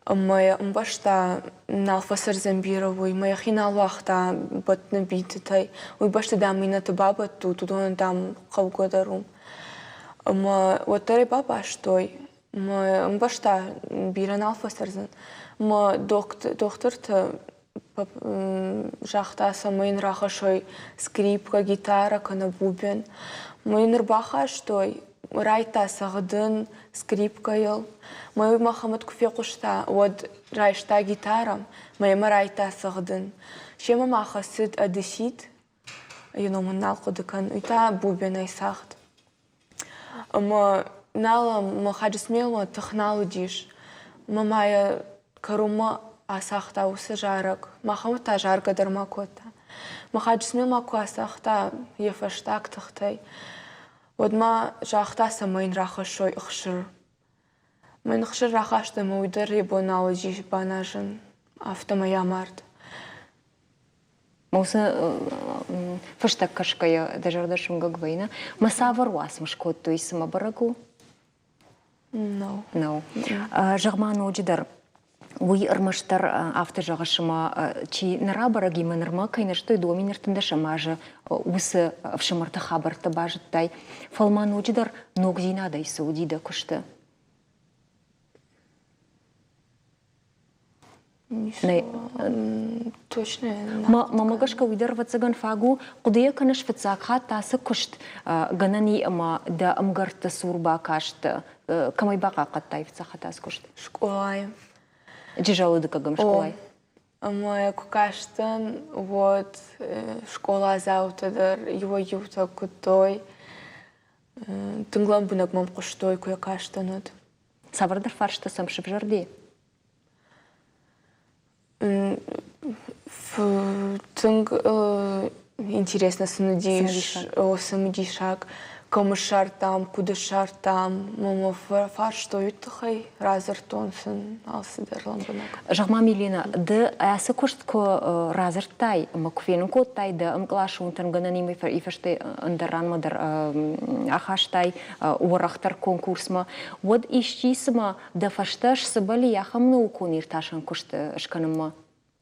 ӕмӕ йӕ ӕмбӕрста, нал фӕцӕрдзӕн бирӕ уый, мӕ йӕхи нал уагъта бӕттыны бинтытӕй. Уый бӕсты, дам, иннӕты бабӕттут, уыдонӕн, дам, хъӕугӕ дӕр у. Ӕмӕ уӕддӕр ӕй бабастой. Мӕ ӕмбӕрста, бирӕ нал фӕцӕрдзӕн. Мӕ дохтырты загъта, цӕмӕй йын рахӕссой скрипкӕ, гитарӕ кӕнӕ бубен. Мӕ йын ӕрбахастой, райдта цӕгъдын скрипкӕйыл. Мӕ уый Мӕхӕмӕт куы фехъуыста, уӕд райста гитарӕ, мӕ йемӕ райдта цӕгъдын. Семӕ ма хӕцыд Одессит, йӕ ном ын нал хъуыды кӕнын, уый та бубенӕй цагъд. Ӕмӕ нал ӕмӕ Хаджысмелмӕ тых нал уыдис. Ӕмӕ ма йӕ кӕронмӕ ацагъта уыцы зарӕг. Мӕхӕмӕт та заргӕ дӕр ма кодта. Мӕ Хаджысмел ма куы ацагъта йӕ фӕстаг тыхтӕй, уӕд ма загъта, цӕмӕй йын рахӕссой ӕхсыр. Мӕн ӕхсыр рахаста ӕмӕ уый дӕр йӕ бон нал уыдис баназын, афтӕмӕй амард. Уыцы фыстӕг кӕсгӕйӕ дӕ зӕрдӕ суынгӕг вӕййы, Мӕ цавӕр уацмыс кодтой, цымӕ бӕрӕг у? Нӕу. Нӕу. Зӕгъ-ма ноджыдӕр, Уый ӕрмӕстдӕр афтӕ зӕгъыс, ӕмӕ чи нӕ рабӕрӕг и, мӕ нырмӕ кӕй нӕ зыдтой, 2013 азы уыцы ӕфсымӕрты хабӕрттӕ базыдтай. Фӕлӕ ма ноджыдӕр ногдзинадӕй цы уыди дӕ куысты? Точно. Мӕмӕ гӕсгӕ уый дӕр ӕвӕццӕгӕн фаг у. Хъуыдыйӕ кӕныс фыццаг хатт ацы куыст гӕнӕн и ӕмӕ дӕ ӕмгӕртты цур бакаст, кӕмӕй бахъахъхъӕдтай фыццаг хатт ацы куыст? Скъолайы. Джызӕлы дыккӕгӕм скъолайы. Ӕмӕ куы кастӕн, уӕд скъоладзаутӕ дӕр иуӕй-иутӕ куыдтой, тынг лӕмбынӕг мӕм хъуыстой, куы йӕ кастӕн, уӕд. Цавӕрдӕр фарста сӕм сывзӕрди? Тынг интересно сын уыдис, цымыдисаг, кӕм ссардтам, куыд ссардтам, мӕ фарстой уый тыххӕй, радзырдтон сын алцыдӕр лӕмбынӕг. Зӕгъ-ма, Милена, ды ацы куыст куы радзырдтай ӕмӕ куы фенын кодтай дӕ ӕмкъласонтӕн гӕнӕнимӕ фӕстӕ ӕндӕр ранмӕ дӕр ахастай уӕрӕхдӕр конкурсмӕ, уӕд исчи цыма дӕ фӕстӕ сцыбӕли ахӕм наукон иртасӕн куыст скӕнынмӕ?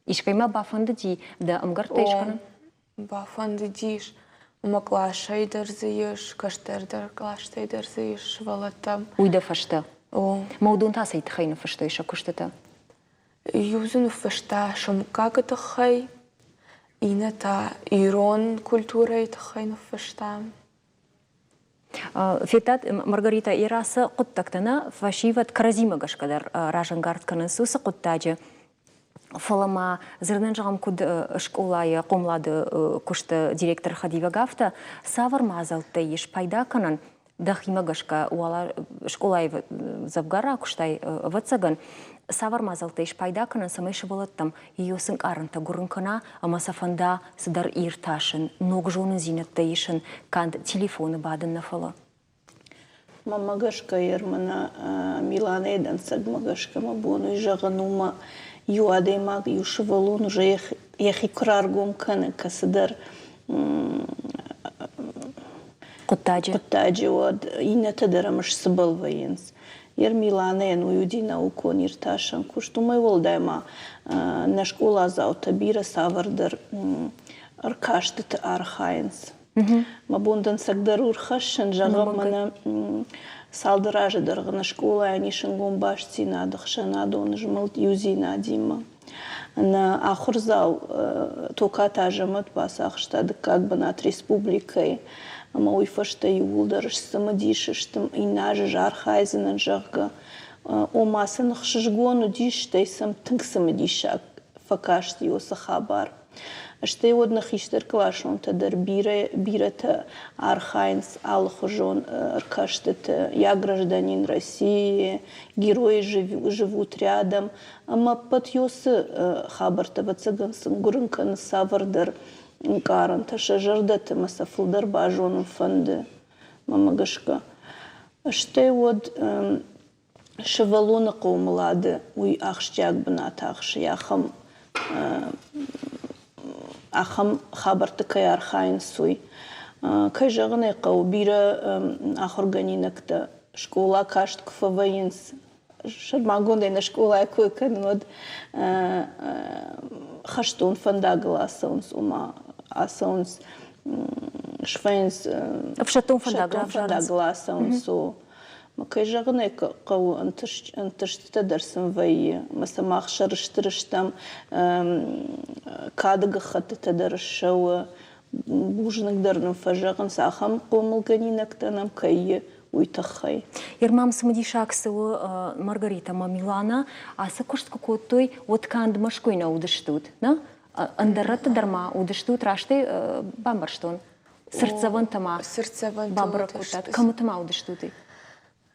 Искӕй ма бафӕндыди дӕ ӕмгӕрттӕй скӕнын? Бафӕндыдис. Ӕмӕ къласӕй дӕр дзы ис, кӕстӕрдӕр къластӕй дӕр дзы ис сывӕллӕттӕм. Уый дӕ фӕстӕ? О. Мӕ уыдон та цӕй тыххӕй ныффыстой сӕ куыстытӕ? Иу дзы ныффыста сӕ мыггагы тыххӕй, иннӕ та ирон культурӕйы тыххӕй ныффыста. Федтат, Маргарита, Ира цы хъуыддӕгтӕ нӕ фӕсивӕд кӕрӕдзимӕ гӕсгӕ дӕр разӕнгард кӕнынц уыцы хъуыддаджы. Фӕлӕ ма дзырдӕн зӕгъӕм, куыд скъолайы хъомылады куысты директоры хӕдивӕг, афтӕ цавӕр мадзӕлттӕй ис пайда кӕнӕн дӕхимӕ гӕсгӕ уӕлӕ скъолайы дзӕвгар ракуыстай, ӕвӕццӕгӕн, цавӕр мадзӕлттӕй спайда кӕнӕн, цӕмӕй сывӕллӕттӕм ее цы ӕнкъарӕнтӕ гуырын кӕна ӕмӕ сӕ фӕнда цыдӕр иртасын, ног зонындзинӕдтӕ исын, канд телефоны бадын нӕ, фӕлӕ. Мӕнмӕ гӕсгӕ мӕнӕ Миланӕйы дӕнцӕгмӕ гӕсгӕ мӕ бон уый зӕгъын у, мӕ иу адӕймаг, иу сывӕллон уже йӕхи куы раргом кӕны кӕцыдӕр хъуыддаджы, хъуыддаджы, уӕд иннӕтӕ дӕр ӕм сцыбӕл вӕййынц. Ер Миланӕйӕн уый уыди наукон иртасӕн куыст. Уымӕй уӕлдай ма нӕ скъоладзаутӕ бирӕ цавӕрдӕр ӕркастыты архайынц. Мӕ бон дӕнцӕг дӕр у рхӕссын, зӕгъӕм, мӕнӕ цалдӕр азы дӕргъы нӕ скъолайӕн ис ӕнгом бастдзинад ӕхсӕнадон змӕлд иудзинадимӕ. Нӕ ахуырдзау Токаты Азӕмӕт бацахста дыккаг бынат республикӕйы, ӕмӕ уый фӕстӕ иууылдӕр сцымыдис сты, иннӕ аз ӕз архайдзынӕн, зӕгъгӕ. Ома сын ӕхсызгон уыдис, стӕй сӕм тынг цымыдисаг фӕкасти уыцы хабар. Стӕй уӕд нӕ хистӕркъласонтӕ дӕр бирӕ, бирӕтӕ архайынц алыхуызон ӕркастыты. Я гражданин России, Герои живут рядом. Ӕмӕ ӕппӕт уыцы хабӕрттӕ, ӕвӕццӕгӕн сын гуырын кӕны цавӕрдӕр ӕнкъарӕнтӕ сӕ зӕрдӕты ӕмӕ сӕ фылдӕр базонын фӕнды, мӕнмӕ гӕсгӕ. Стӕй уӕд сывӕллоны хъомылады уый ахсджиаг бынат ахсы, ахӕм ахӕм хабӕртты кӕй архайынц, уый. Кӕй зӕгъын ӕй хъӕуы, бирӕ ахуыргӕнинӕгтӕ скъола каст куы фӕвӕййынц, сӕрмагондӕй нӕ скъолайы кой кӕнын, уӕд хӕстон фӕндагыл ацӕуынц, ома ацӕуынц, свӕййынц ӕфсӕддон фӕндагыл ацӕуынц. Кӕй зӕгъын ӕй хъӕуы, ӕнтыстытӕ дӕр сын вӕййы. Ӕмӕ сӕ мах сӕрыстыр стӕм, кады гӕххӕттытӕ дӕр ссӕуы, бузныг дӕр нын фӕзӕгъынц, ахӕм хъомылгӕнинӕгтӕ нӕм кӕй и, уый тыххӕй. Ермам цымыдисаг цы у, Маргарита ӕмӕ Милана ацы куыст куы кодтой, уӕд канд Мӕскуыйы нӕ уыдыстут, нӕ? Ӕндӕр рӕтты дӕр ма уыдыстут, раст ӕй бамбӕрстон? Цыртдзӕвӕнтӕ ма бабӕрӕг кодтат, кӕмыты ма уыдыстут?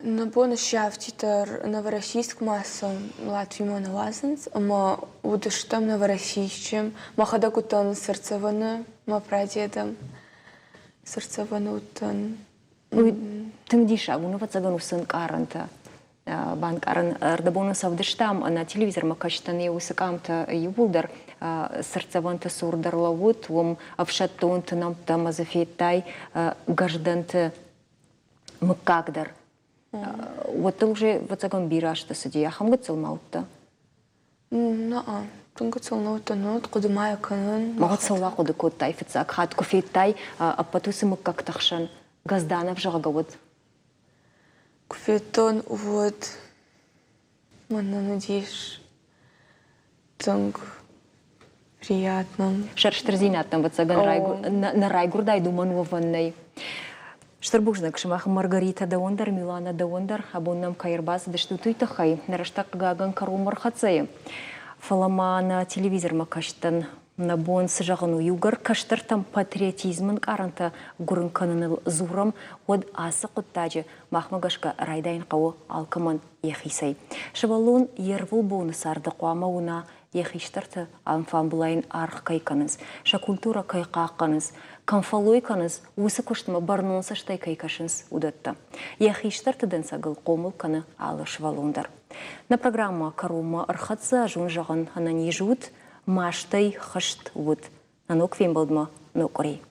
Нӕ бон сӕфтитӕр Новороссийскмӕ ацӕуын Латвимӕ нӕ уадзынц, ӕмӕ уыдыстӕм Новороссийсчы. Мӕхӕдӕг уыдтӕн цыртдзӕвӕны, мӕ прадедӕм цыртдзӕвӕны уыдтӕн. Уый тынг диссаг у, ӕвӕццӕгӕн, уыцы ӕнкъарӕнтӕ банкъарын. Ӕрдӕбоны сӕвдыстам, ӕнӕ телевизормӕ кӕстӕн йӕ уыцы къамтӕ иууылдӕр цыртдзӕвӕнты цур дӕр лӕууыд, уым ӕфсӕддонты нӕмттӕ ӕмӕ дзы федтай гӕздӕнты мыггаг дӕр. Уӕд дыл уже, ӕвӕццӕгӕн, бирӕ азты цыди, ахӕм гыццыл ма уыдтӕ? Наа, тынг гыццыл нӕ уыдтӕн, уӕд хъуыды ма йӕ кӕнын. Мӕ цӕуыл ахъуыды кодтай фыццаг хатт, куы федтай ӕппӕт уыцы мыггӕгты хсӕн Газданов, зӕгъгӕ, уӕд? Куы федтон, уӕд мӕнӕн уыдис тынг приятно. Сӕрыстырдзинӕдтӕм, ӕвӕццӕгӕн, нӕ райгуырдайд уымӕн уӕвӕн нӕй. Стыр бузныг сымах, Маргарита, дӕуӕн дӕр, Милана, дӕуӕн дӕр, абон нӕм кӕй ӕрбацыдыстут, уый тыххӕй. Нӕ рӕстӕг, хъыгагӕн, кӕронмӕ ӕрхӕццӕ и. Фӕлӕ ма нӕ телевизормӕ кӕстӕн нӕ бон цы зӕгъын у, иугӕр кӕстӕртӕм патриотизмы ӕнкъарӕнтӕ гуырын кӕныныл дзурӕм, уӕд ацы хъуыддаджы махмӕ гӕсгӕ райдайын хъӕуы алкӕмӕн йӕхицӕй. Сывӕллон йе рвылбоны царды хъуамӕ уына йӕ хистӕрты алфамбылайын аргъ кӕй кӕнынц, сӕ культурӕ кӕй хъахъхъӕнынц, кӕм фӕллой кӕнынц, уыцы куыстмӕ бӕрнон цӕстӕй кӕй кӕсынц, уыдӕттӕ. Йӕ хистӕрты дӕнцӕгыл хъомыл кӕны алы сывӕллон дӕр. Нӕ программӕ кӕронмӕ ӕрхӕццӕ ӕз уын зӕгъын, ӕнӕниз ут, мастӕй хызт ут. Нӕ ног фембӕлдмӕ ног къуыри.